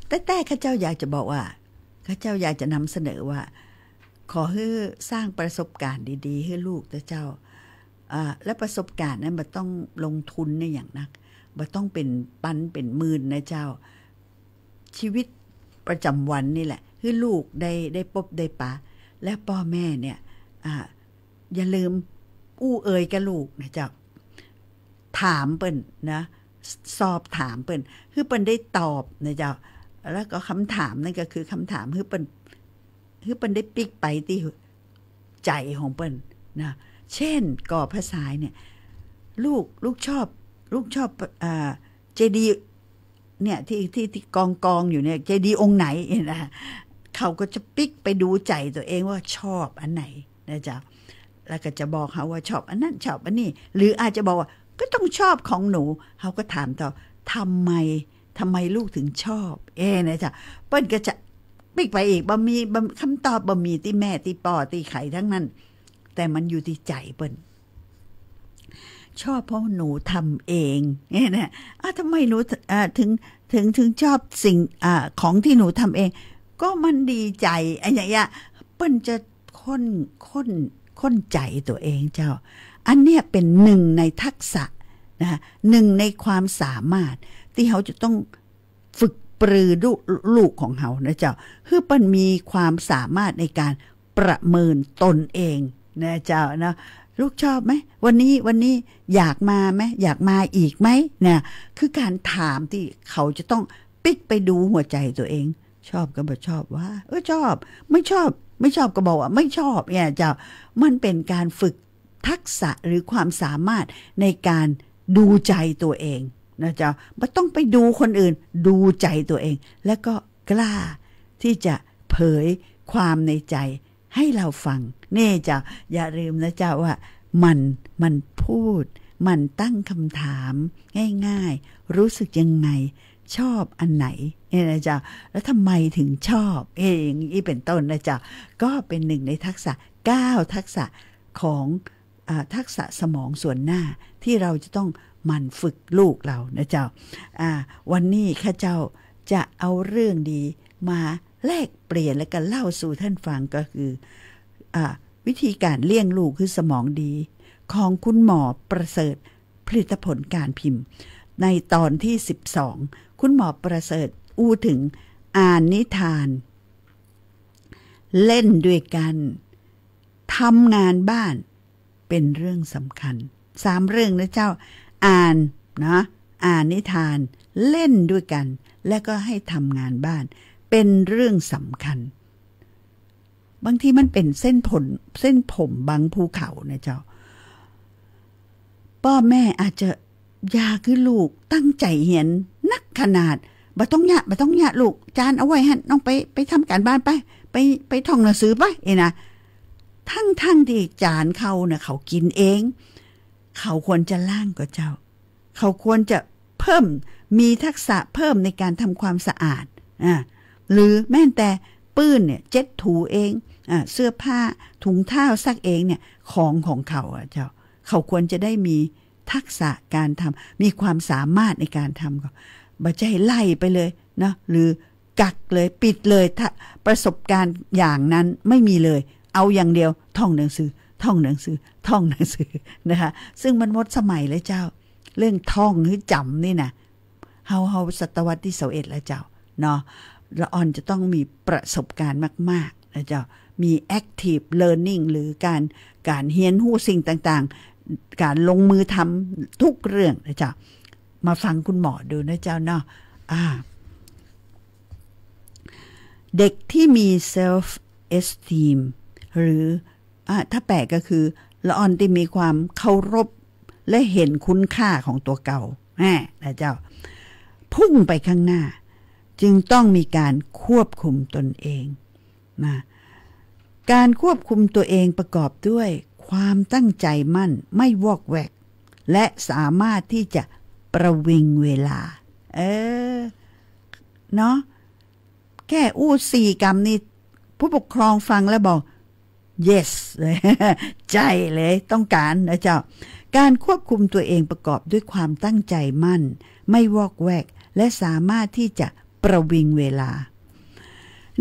แต่ แต่ข้าเจ้าอยากจะบอกว่า ข้าเจ้าอยากจะนำเสนอว่า ขอหื้อสร้างประสบการณ์ดีๆ หื้อลูกนะเจ้า อ่า และประสบการณ์นั้นบ่ต้องลงทุนในอย่างนัก บ่ต้องเป๋นปันเป๋นหมื่นนะเจ้า ชีวิตประจำวันนี่แหละ หื้อลูกได้ ได้ปบได้ปะ และป้อแม่เนี่ย อ่า อย่าลืมอู้เอ่ยกับลูกนะเจ้า ถามเปิ้นนะ สอบถามเปิ้น หื้อเปิ้นได้ตอบนะเจ้า แล้วก็กำถามนั้นก็คือกำถาม หื้อเปิ้น หื้อเปิ้นได้ปิ๊กไปตี้ใจ๋ของเปิ้นนะ เช่น ก่อพระสายเนี่ย ลูก ลูกชอบ ลูกชอบ อ่า เจดีย์เนี่ย ตี้ ตี้ ตี้กองกองอยู่เนี่ย เจดีย์องค์ไหนเนี่ยนะ เขาก็จะปิ๊กไปดูใจ๋ตั๋วเองว่าชอบอันไหนนะเจ้า แล้วก็จะบอกเฮาว่าชอบอันนั้น ชอบอันนี้ หรืออาจจะบอกว่า ก็ต้องชอบของหนู เฮาก็ถามต่อ ทำไม ทำไมลูกถึงชอบ เอ๊ะนะเจ้า เปิ้นก็จะปิ๊กไปอีก บ่มี บ่ กำตอบบ่มีตี้แม่ตี้ป้อตี้ใผตังนั้น แต่มันอยู่ตี้ใจ๋เปิ้น ชอบเพราะหนูทำเอง เนี่ยนะ อ้าว ทำไมหนู อ่า ถึง ถึง ถึงชอบสิ่ง อ่า ของตี้หนูทำเอง ก็มันดีใจ๋ อะหยังเยียะ เปิ้นจะค้น ค้น ค้นใจ๋ตั๋วเองเจ้า อันเนี้ยเป๋นนึ่งในทักษะนะ นึ่งในความสามารถตี้เฮาจะต้อง ฝึกปรือลูก ลูกของเฮานะเจ้า หื้อเปิ้นมีความสามารถในการประเมินตนเองนะเจ้าเนาะ ลูกชอบไหม วันนี้ วันนี้อยากมาไหม อยากมาอีกไหม เนี่ย คือการถามตี้เขาจะต้องปิ๊กไปดูหัวใจ๋ตั๋วเอง ชอบก็บ่ชอบว่า เออ ชอบ ไม่ชอบ ไม่ชอบก็บอกว่าไม่ชอบ เนี่ยเจ้า มันเป๋นการฝึก ทักษะหรือความสามารถในการดูใจตัวเองนะเจ้า บ่ต้องไปดูคนอื่น ดูใจตัวเอง แล้วก็กล้าที่จะเผยความในใจให้เราฟัง นี่เจ้า อย่าลืมนะเจ้าว่าหมั่น หมั่นพูด หมั่นตั้งคำถามง่ายๆ รู้สึกยังไง ชอบอันไหน เนี่ยนะเจ้า แล้วทำไมถึงชอบ เอ๊ะ อย่างนี้เป็นต้นนะเจ้า ก็เป็นหนึ่งในทักษะ เก้าทักษะของ อ่า ทักษะสมองส่วนหน้าที่เราจะต้องหมั่นฝึกลูกเรานะเจ้า อ่า วันนี้ข้าเจ้าจะเอาเรื่องดีมาแลกเปลี่ยนและก็เล่าสู่ท่านฟังก็คือ อ่า วิธีการเลี้ยงลูกคือสมองดี ของคุณหมอประเสริฐ ผลิตผลการพิมพ์ ในตอนที่สิบสอง คุณหมอประเสริฐอู้ถึงอ่านนิทาน เล่นด้วยกัน ทำงานบ้านเป็นเรื่องสำคัญ สามเรื่องนะเจ้า อ่านนะ อ่านนิทาน เล่นด้วยกัน และก็ให้ทำงานบ้าน เป็นเรื่องสำคัญ บางทีมันเป็นเส้นผล เส้นผมบังภูเขานะเจ้า ป้อแม่อาจจะอยากหื้อลูกตั้งใจ๋เฮียนนักขนาด บ่ต้องเยียะ บ่ต้องเยียะลูก จานเอาไว้หั้น น้องไป ไปทำการบ้านไป ไป ไปท่องหนังสือไป เอ้ยนะ ทั้งๆ ตี้จานเขาน่ะ เขากิ๋นเอง เขาควรจะล้างก่อเจ้า เขาควรจะเพิ่ม มีทักษะเพิ่มในการทำความสะอาด อ่า หรือแม้แต่ปื้นเนี่ยเจ็ดถูเอง อ่า เสื้อผ้า ถุงเท้าซักเองเนี่ย ของของเขาอะเจ้า เขาควรจะได้มีทักษะการทำ มีความสามารถในการทำ ก็บ่ใจ้ไล่ไปเลยเนาะ หรือกักเลย ปิดเลย ถ้าประสบการณ์อย่างนั้นไม่มีเลย เอาอย่างเดียว ท่องหนังสือ ท่องหนังสือ ท่องหนังสือ นะคะ ซึ่งมันหมดสมัยแล้วเจ้า เรื่องท่องหื้อจ๋ำนี่นะ เฮา เฮาศตวรรษที่สิบเอ็ดแล้วเจ้า เนาะ ละอ่อนจะต้องมีประสบการณ์มากๆ นะเจ้า มี active learning หรือการ การเฮียนฮู้สิ่งต่างๆ การลงมือทำทุกเรื่องนะเจ้า มาฟังคุณหมอดูนะเจ้าเนาะ อ่า เด็กที่มี self esteem หรือ อ่ะ ถ้าแปลก็คือ ละอ่อนตี้มีความเคารพ และเห็นคุณค่าของตั๋วเก่า แหม นะเจ้า พุ่งไปข้างหน้า จึงต้องมีการควบคุมตนเอง นะ การควบคุมตัวเองประกอบด้วยความตั้งใจมั่น ไม่วอกแวก และสามารถที่จะประวิงเวลา เออ เนาะ แค่อู้สี่กำนี้ ผู้ปกครองฟังแล้วบอก yes เลย ใจ้เลย ต้องการนะเจ้า การควบคุมตัวเองประกอบด้วยความตั้งใจมั่น ไม่วอกแวก และสามารถที่จะประวิงเวลา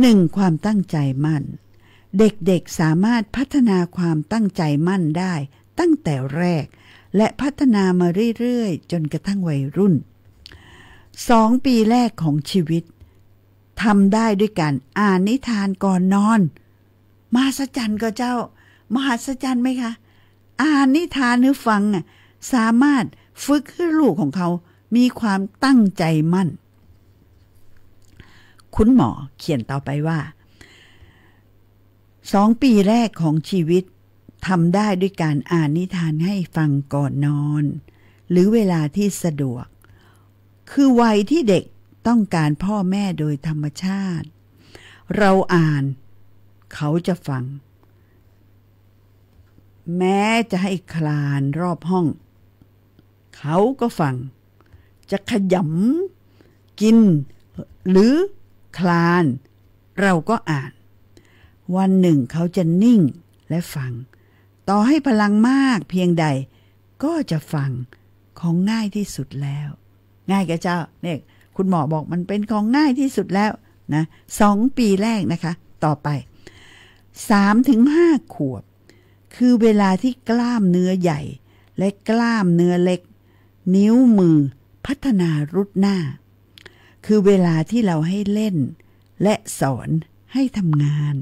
หนึ่ง ความตั้งใจมั่น เด็กๆ สามารถพัฒนาความตั้งใจมั่นได้ตั้งแต่แรก และพัฒนามาเรื่อยๆ จนกระทั่งวัยรุ่น สอง ปีแรกของชีวิต ทำได้ด้วยการอ่านนิทานก่อนนอน มหัศจรรย์ก่อเจ้า มหัศจรรย์ไหมคะ อ่านนิทานหื้อฟังน่ะ สามารถฝึกหื้อลูกของเขามีความตั้งใจมั่น คุณหมอเขียนต่อไปว่า สอง ปีแรกของชีวิต ทำได้ด้วยการอ่านนิทานให้ฟังก่อนนอน หรือเวลาที่สะดวก คือวัยที่เด็กต้องการพ่อแม่โดยธรรมชาติ เราอ่าน เขาจะฟัง แม้จะให้คลานรอบห้อง เขาก็ฟัง จะขยำกินหรือคลาน เราก็อ่าน วันหนึ่งเขาจะนิ่งและฟัง ต่อให้พลังมากเพียงใด ก็จะฟัง ของง่ายที่สุดแล้ว ง่ายก่อเจ้า เนี่ย คุณหมอบอกมันเป็นของง่ายที่สุดแล้วนะ สอง ปีแรกนะคะ ต่อไป สาม ถึง ห้า ขวบ คือเวลาที่กล้ามเนื้อใหญ่ และกล้ามเนื้อเล็ก นิ้วมือพัฒนารุดหน้า คือเวลาที่เราให้เล่น และสอนให้ทำงาน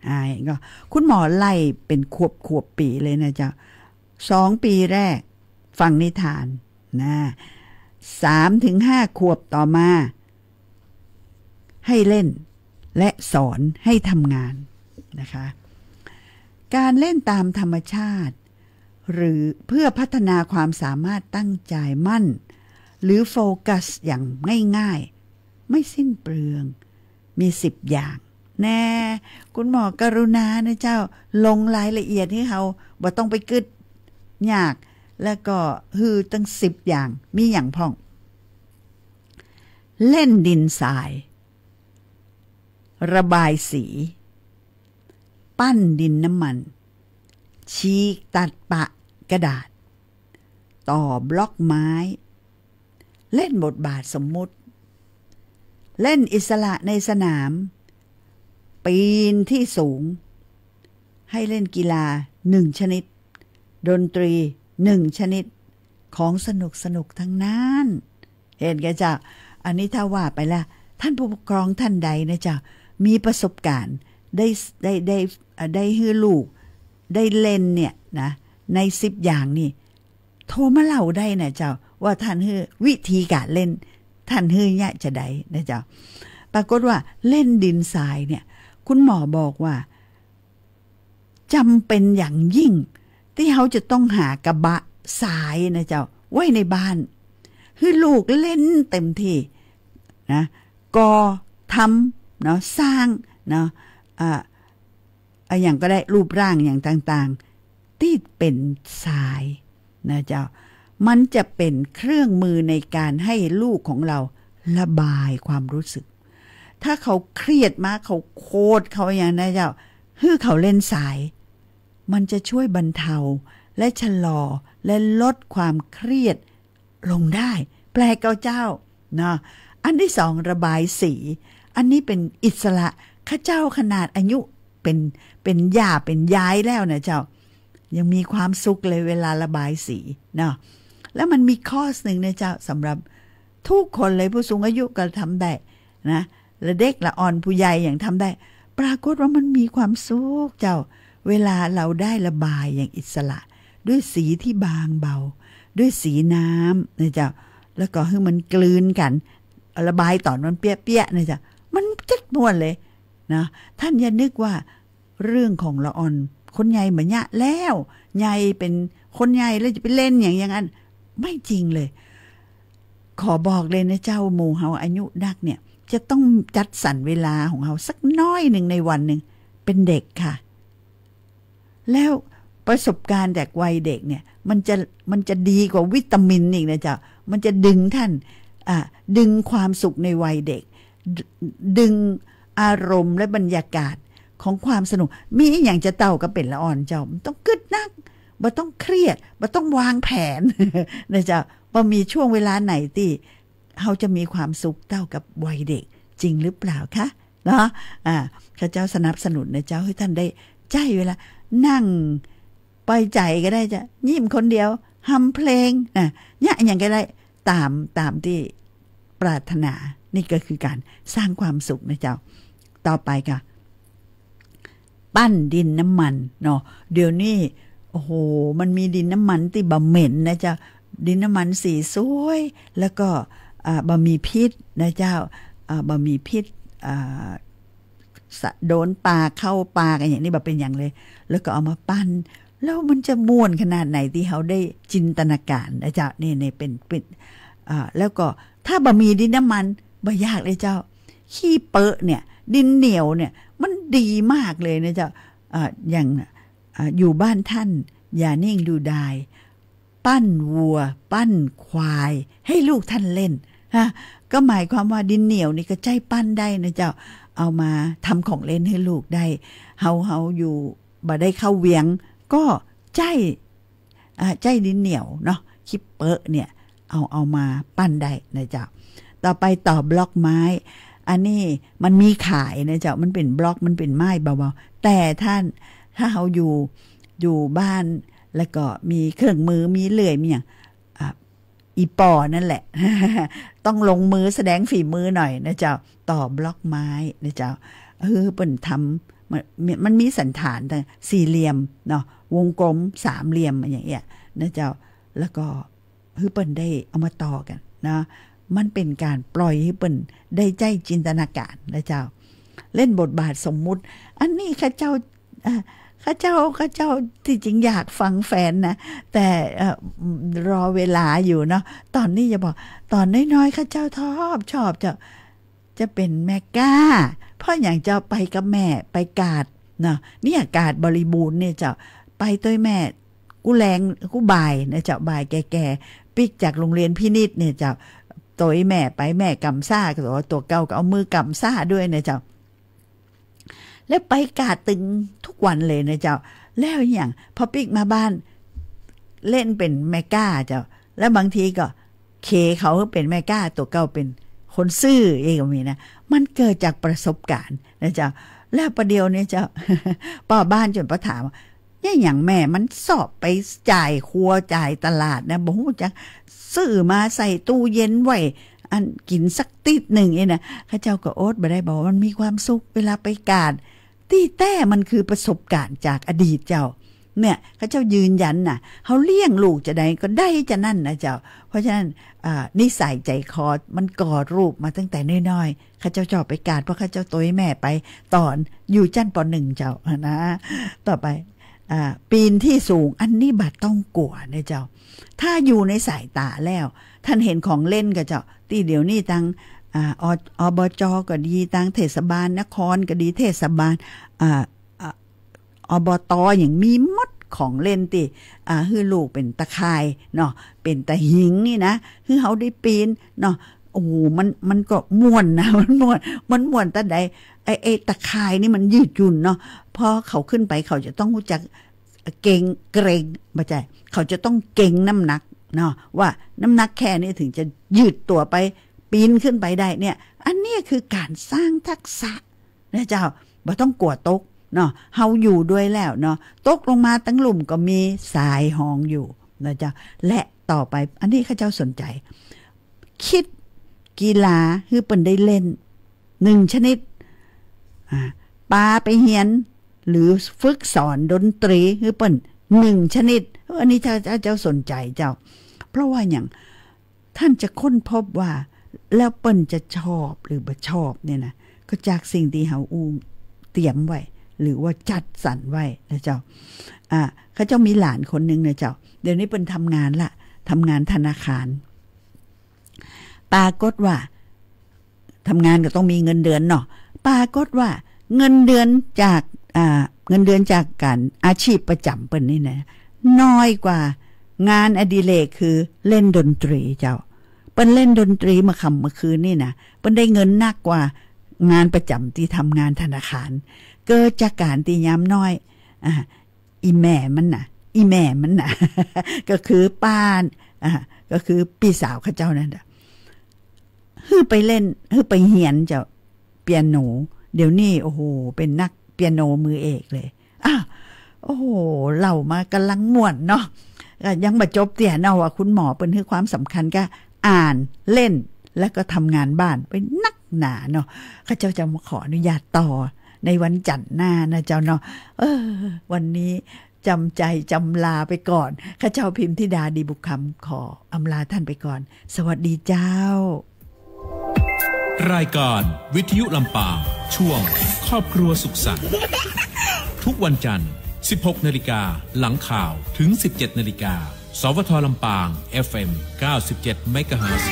อ่า ก็คุณหมอไล่เป็นขวบขวบปีเลยนะเจ้า สอง ปีแรก ฟังนิทานนะ สาม ถึง ห้า ขวบต่อมา ให้เล่น และสอนให้ทำงานนะคะ การเล่นตามธรรมชาติ หรือเพื่อพัฒนาความสามารถตั้งใจ๋มั่น หรือโฟกัสอย่างง่ายๆ ไม่สิ้นเปลือง มีสิบอย่าง แน่ คุณหมอกรุณานะเจ้า ลงรายละเอียดหื้อเฮา บ่ต้องไปกึ๊ดยาก แล้วก็หื้อตั้งสิบอย่าง มีหยังพ่อง เล่นดินทราย ระบายสี ปั้นดินน้ำมัน ฉีกตัดปะกระดาษ ต่อบล็อกไม้ เล่นบทบาทสมมุติ เล่นอิสระในสนาม ปีนที่สูง ให้เล่นกีฬาหนึ่งชนิด ดนตรีหนึ่งชนิด ของสนุกๆ ทั้งนั้น เห็นก่ะเจ้า อันนี้ถ้าว่าไปแล้ว ท่านผู้ปกครองท่านใดนะเจ้า มีประสบการณ์ ได้ ได้ ได้ เอ่อ ได้หื้อลูก ได้เล่นเนี่ยนะ ในสิบอย่างนี่ โทรมาเล่าได้นะเจ้า ว่าท่านหื้อวิธีก๋านเล่น ท่านหื้อเยียะจาใดนะเจ้า ปรากฏว่าเล่นดินทรายเนี่ย คุณหมอบอกว่า จ๋ำเป๋นอย่างยิ่ง ตี้เฮาจะต้องหากระบะทรายนะเจ้า ไว้ในบ้าน หื้อลูกเล่นเต็มตี้นะ ก่อ ทำ เนาะ สร้าง เนาะ อ่า อะหยังก็ได้ รูปร่างอย่างต่างๆ ตี้เป๋นทรายนะเจ้า มันจะเป๋นเครื่องมือในการให้ลูกของเราระบายความรู้สึก ถ้าเขาเครียดมา เขาโกรธ เขาอะหยังนะเจ้า หื้อเขาเล่นทราย มันจะช่วยบรรเทาและชะลอและลดความเครียดลงได้ แปลกก่อเจ้า เนาะ อันที่สอง ระบายสี อันนี้เป๋นอิสระ ข้าเจ้าขนาดอายุเป๋น เป๋นย่าเป๋นยายแล้วนะเจ้า ยังมีความสุขเลยเวลาระบายสีเนาะ แล้วมันมีคอร์สหนึ่งนะเจ้า สำหรับทุกคนเลย ผู้สูงอายุก็ทำได้นะ และเด็กละอ่อนผู้ใหญ่ยังทำได้ ปรากฏว่ามันมีความสุขเจ้า เวลาเราได้ระบายอย่างอิสระ ด้วยสีที่บางเบา ด้วยสีน้ำนะเจ้า แล้วก็หื้อมันกลืนกั๋น ระบายต๋อนมันเปี้ยๆ นะเจ้า มันจัดม่วนเลยนะ ท่านอย่านึกว่าเรื่องของละอ่อน คนใหญ่บ่เยียะแล้ว ใหญ่เป๋นคนใหญ่แล้วจะไปเล่นอย่าง อย่างอั้น ไม่จริงเลย ขอบอกเลยนะเจ้า หมู่เฮาอายุนักเนี่ย จะต้องจัดสรรเวลาของเฮาสักน้อยหนึ่งในวันหนึ่ง เป๋นเด็กค่ะ แล้วประสบการณ์จากวัยเด็กเนี่ย มันจะ มันจะดีกว่าวิตามินอีกนะเจ้า มันจะดึงท่าน อ่ะ ดึงความสุขในวัยเด็ก ดึ ดึงอารมณ์และบรรยากาศของความสนุก มีอะหยังจะเต้ากับเป๋นละอ่อนเจ้า บ่ต้องกึ๊ดนัก บ่ต้องเครียด บ่ต้องวางแผน นะเจ้า บ่มีช่วงเวลาไหนตี้เฮาจะมีความสุขเต้ากับวัยเด็ก จริงหรือเปล่าคะ เนาะ อ่า ข้าเจ้าสนับสนุนนะเจ้า หื้อท่านได้ใจ๊เวลา นั่งปล่อยใจ๋ก็ได้เจ้า ยิ้มคนเดียว ฮำเพลง อ่ะ เยียะอะหยังก็ได้ ต๋าม ต๋ามตี้ปรารถนา นี่ก็คือก๋านสร้างความสุขนะเจ้า ต่อไปค่ะ ปั้นดินน้ำมันเนาะ เดี๋ยวนี้ โอ้โห มันมีดินน้ำมันตี้บ่เหม็นนะเจ้า ดินน้ำมันสีสวย แล้วก็ อ่า บ่มีพิษนะเจ้า อ่า บ่มีพิษ อ่า สะ โดนปาก เข้าปากอะหยังนี่บ่เป๋นหยังเลย แล้วก็เอามาปั้น แล้วมันจะม่วนขนาดไหนตี้เฮาได้จินตนาการนะเจ้า นี่ นี่เป๋น เป๋น อ่า แล้วก็ถ้าบ่มีดินน้ำมัน บ่ยากเลยเจ้า ขี้เปอะเนี่ย ดินเหนียวเนี่ย มันดีมากเลยนะเจ้า อ่า อย่าง อ่า อยู่บ้านท่าน อย่านิ่งดูดาย ปั้นวัว ปั้นควาย ให้ลูกท่านเล่น ฮะ ก็หมายความว่าดินเหนียวนี่ก็ใจ๊ปั้นได้นะเจ้า เอามาทำของเล่นหื้อลูกได้ เฮา เฮาอยู่ บ่ได้เข้าเวียง ก็ใจ๊ อ่า ใจ๊ดินเหนียวเนาะ ขี้เปอะเนี่ย เอา เอามาปั้นได้นะเจ้า ต่อไปต่อบล็อกไม้ อันนี้มันมีขายนะเจ้า มันเป๋นบล็อก มันเป๋นไม้เบาๆ แต่ท่าน ถ้าเฮาอยู่ อยู่บ้าน แล้วก็มีเครื่องมือ มีเลื่อย มีหยัง อ่ะ อี่ป้อนั่นแหละ ต้องลงมือแสดงฝีมือหน่อยนะเจ้า ต่อบล็อกไม้นะเจ้า เออ เปิ้นทำ มัน มันมีสันฐานต่าง สี่เหลี่ยมเนาะ วงกลม สามเหลี่ยม อย่างเงี้ยนะเจ้า แล้วก็ หื้อเปิ้นได้เอามาต่อกั๋นนะ มันเป๋นก๋านปล่อยหื้อเปิ้นได้ใจ๊จินตนาการนะเจ้า เล่นบทบาทสมมุติ อันนี้ข้าเจ้า อ่ะ ข้าเจ้า ข้าเจ้าตี้จริงอยากฟังแฟนนะ แต่ เอ่อ รอเวลาอยู่เนาะ ต๋อนนี้จะบอก ต๋อนน้อยๆ ข้าเจ้าชอบ ชอบจะ จะเป๋นแม่ก๊า เพราะหยังเจ้า ไปกับแม่ ไปกาดเนาะ เนี่ยกาดบริบูรณ์เนี่ยเจ้า ไปตวยแม่ กู้แลงกู้บ่ายนะเจ้า บ่ายแก่ๆ ปิ๊กจากโฮงเฮียนพินิจเนี่ยเจ้า ตวยแม่ไป แม่ก๋ำซ้า ตั๋ว ตั๋วเก่าก็เอามือก๋ำซ้าด้วยนะเจ้า แล้วไปกาดตึงกู้วันเลยนะเจ้า แล้วอะหยัง พอปิ๊กมาบ้าน เล่นเป๋นแม่ก๊าเจ้า แล้วบางทีก็เขยเขาเป๋นแม่ก๊า ตั๋วเก่าเป๋นคนซื่อเองก็มีนะ มันเกิดจากประสบการณ์นะเจ้า แล้วประเดี๋ยวนี้เจ้า ป้อบ้านจนป้อถาม เนี่ยหยังแม่มันซอบไปจ่ายครัวจ่ายตลาดนะ บ่ฮู้จักซื้อมาใส่ตู้เย็นไว้ อันกิ๋นสักติ๊ดนึ่งนี่นะ ข้าเจ้าก็อดบ่ได้ บอกว่ามันมีความสุขเวลาไปกาด ตี้แต๊มันคือประสบการณ์จากอดีตเจ้า เนี่ย ข้าเจ้ายืนยันนะ เฮาเลี้ยงลูกจาใดก็ได้จานั้นนะเจ้า เพราะฉะนั้น อ่า นิสัยใจ๋คอมันก่อรูปมาตั้งแต่น้อยๆ ข้าเจ้าชอบไปกาด เพราะข้าเจ้าตวยแม่ไปต๋อนอยู่จั้น ป.หนึ่ง เจ้านะ ต่อไป อ่า ปี๋นตี้สูง อันนี้บ่ต้องกั๋วนะเจ้า ถ้าอยู่ในสายต๋าแล้ว ต้านหันของเล่นก่อเจ้า ตี้เดี๋ยวนี้ตาง อ่า อ- อบจ. ก็ดี ตางเทศบาลนครก็ดี เทศบาล อ่า อ่า อบต. หยังมีหมดของเล่นตี้ อ่า หื้อลูกเป๋นตะข่ายเนาะ เป๋นตะหิงนี่นะ หื้อเฮาได้ปี๋นเนาะ โอ้โห มัน มันก็ม่วนนะ มันม่วน มันม่วนตางใด ไอ้ ไอ้ตะข่ายนี่มันยืดหยุ่นเนาะ พอเขาขึ้นไปเขาจะต้องฮู้จักเกร็ง เกร็ง บ่ใจ้ เขาจะต้องเกร็งน้ำหนักเนาะ ว่าน้ำหนักแค่นี้ถึงจะยืดตั๋วไปปี๋นขึ้นไปได้เนี่ย อันนี้คือก๋านสร้างทักษะนะเจ้า บ่ต้องกั๋วตกเนาะ เฮาอยู่ด้วยแล้วเนาะ ตกลงมาตังลุ่มก็มีสายฮองอยู่นะเจ้า และต่อไป อันนี้ข้าเจ้าสนใจ๋ คิดกีฬาหื้อเปิ้นได้เล่นนึ่งชนิด อ่า ปาไปเฮียน หรือฝึกสอนดนตรีหื้อเปิ้นนึ่งชนิด เออ อันนี้ข้าเจ้าสนใจ๋เจ้า เพราะว่าหยัง ต้านจะค้นพบว่า แล้วเปิ้นจะชอบหรือบ่ชอบเนี่ยนะ ก็จากสิ่งตี้เฮาอู้เตรียมไว้ หรือว่าจัดสรรไว้นะเจ้า อ่า ข้าเจ้ามีหลานคนนึ่งนะเจ้า เดี๋ยวนี้เปิ้นทำงานละ ทำงานธนาคาร ปรากฏว่า ทำงานก็ต้องมีเงินเดือนเนาะ ปรากฏว่าเงินเดือนจาก อ่า เงินเดือนจากก๋านอาชีพประจ๋ำเปิ้นนี่นะ น้อยกว่างานอดิเรกคือเล่นดนตรีเจ้า เปิ้นเล่นดนตรีเมื่อค่ำเมื่อคืนนี่นะ เปิ้นได้เงินนักกว่างานประจ๋ำตี้ทำงานธนาคาร เกิดจากก๋านตี้ยามน้อย อ่า อี่แม่มันน่ะ อี่แม่มันน่ะ ก็คือป้า อ่า ก็คือปี้สาวข้าเจ้านั่นน่ะ หื้อไปเล่น หื้อไปเฮียนเจ้า เปียโน เดี๋ยวนี้ โอ้โห เป๋นนักเปียโนมือเอกเลย อ้าว โอ้โห เล่ามาก่ำลังม่วนเนาะ ก็ยังบ่จบเตี้ยเนาะ ว่าคุณหมอเปิ้นหื้อความสำคัญกับอ่าน เล่น แล้วก็ทำงานบ้านไปนักหนาเนาะ ข้าเจ้าจะมาขออนุญาตต่อในวันจันทร์หน้านะเจ้าเนาะ เออ วันนี้ จ๋ำใจ๋จ๋ำลาไปก่อน ข้าเจ้าพิมธิดา ดีบุญคำ ขออำลาต้านไปก่อน สวัสดีเจ้า รายการวิทยุลำปาง ช่วงครอบครัวสุขสันต์ ทุกวันจันทร์ สิบหกนาฬิกา หลังข่าว ถึง สิบเจ็ดนาฬิกา สวท.ลำปาง เอฟเอ็ม เก้าสิบเจ็ดเมกะเฮิรตซ์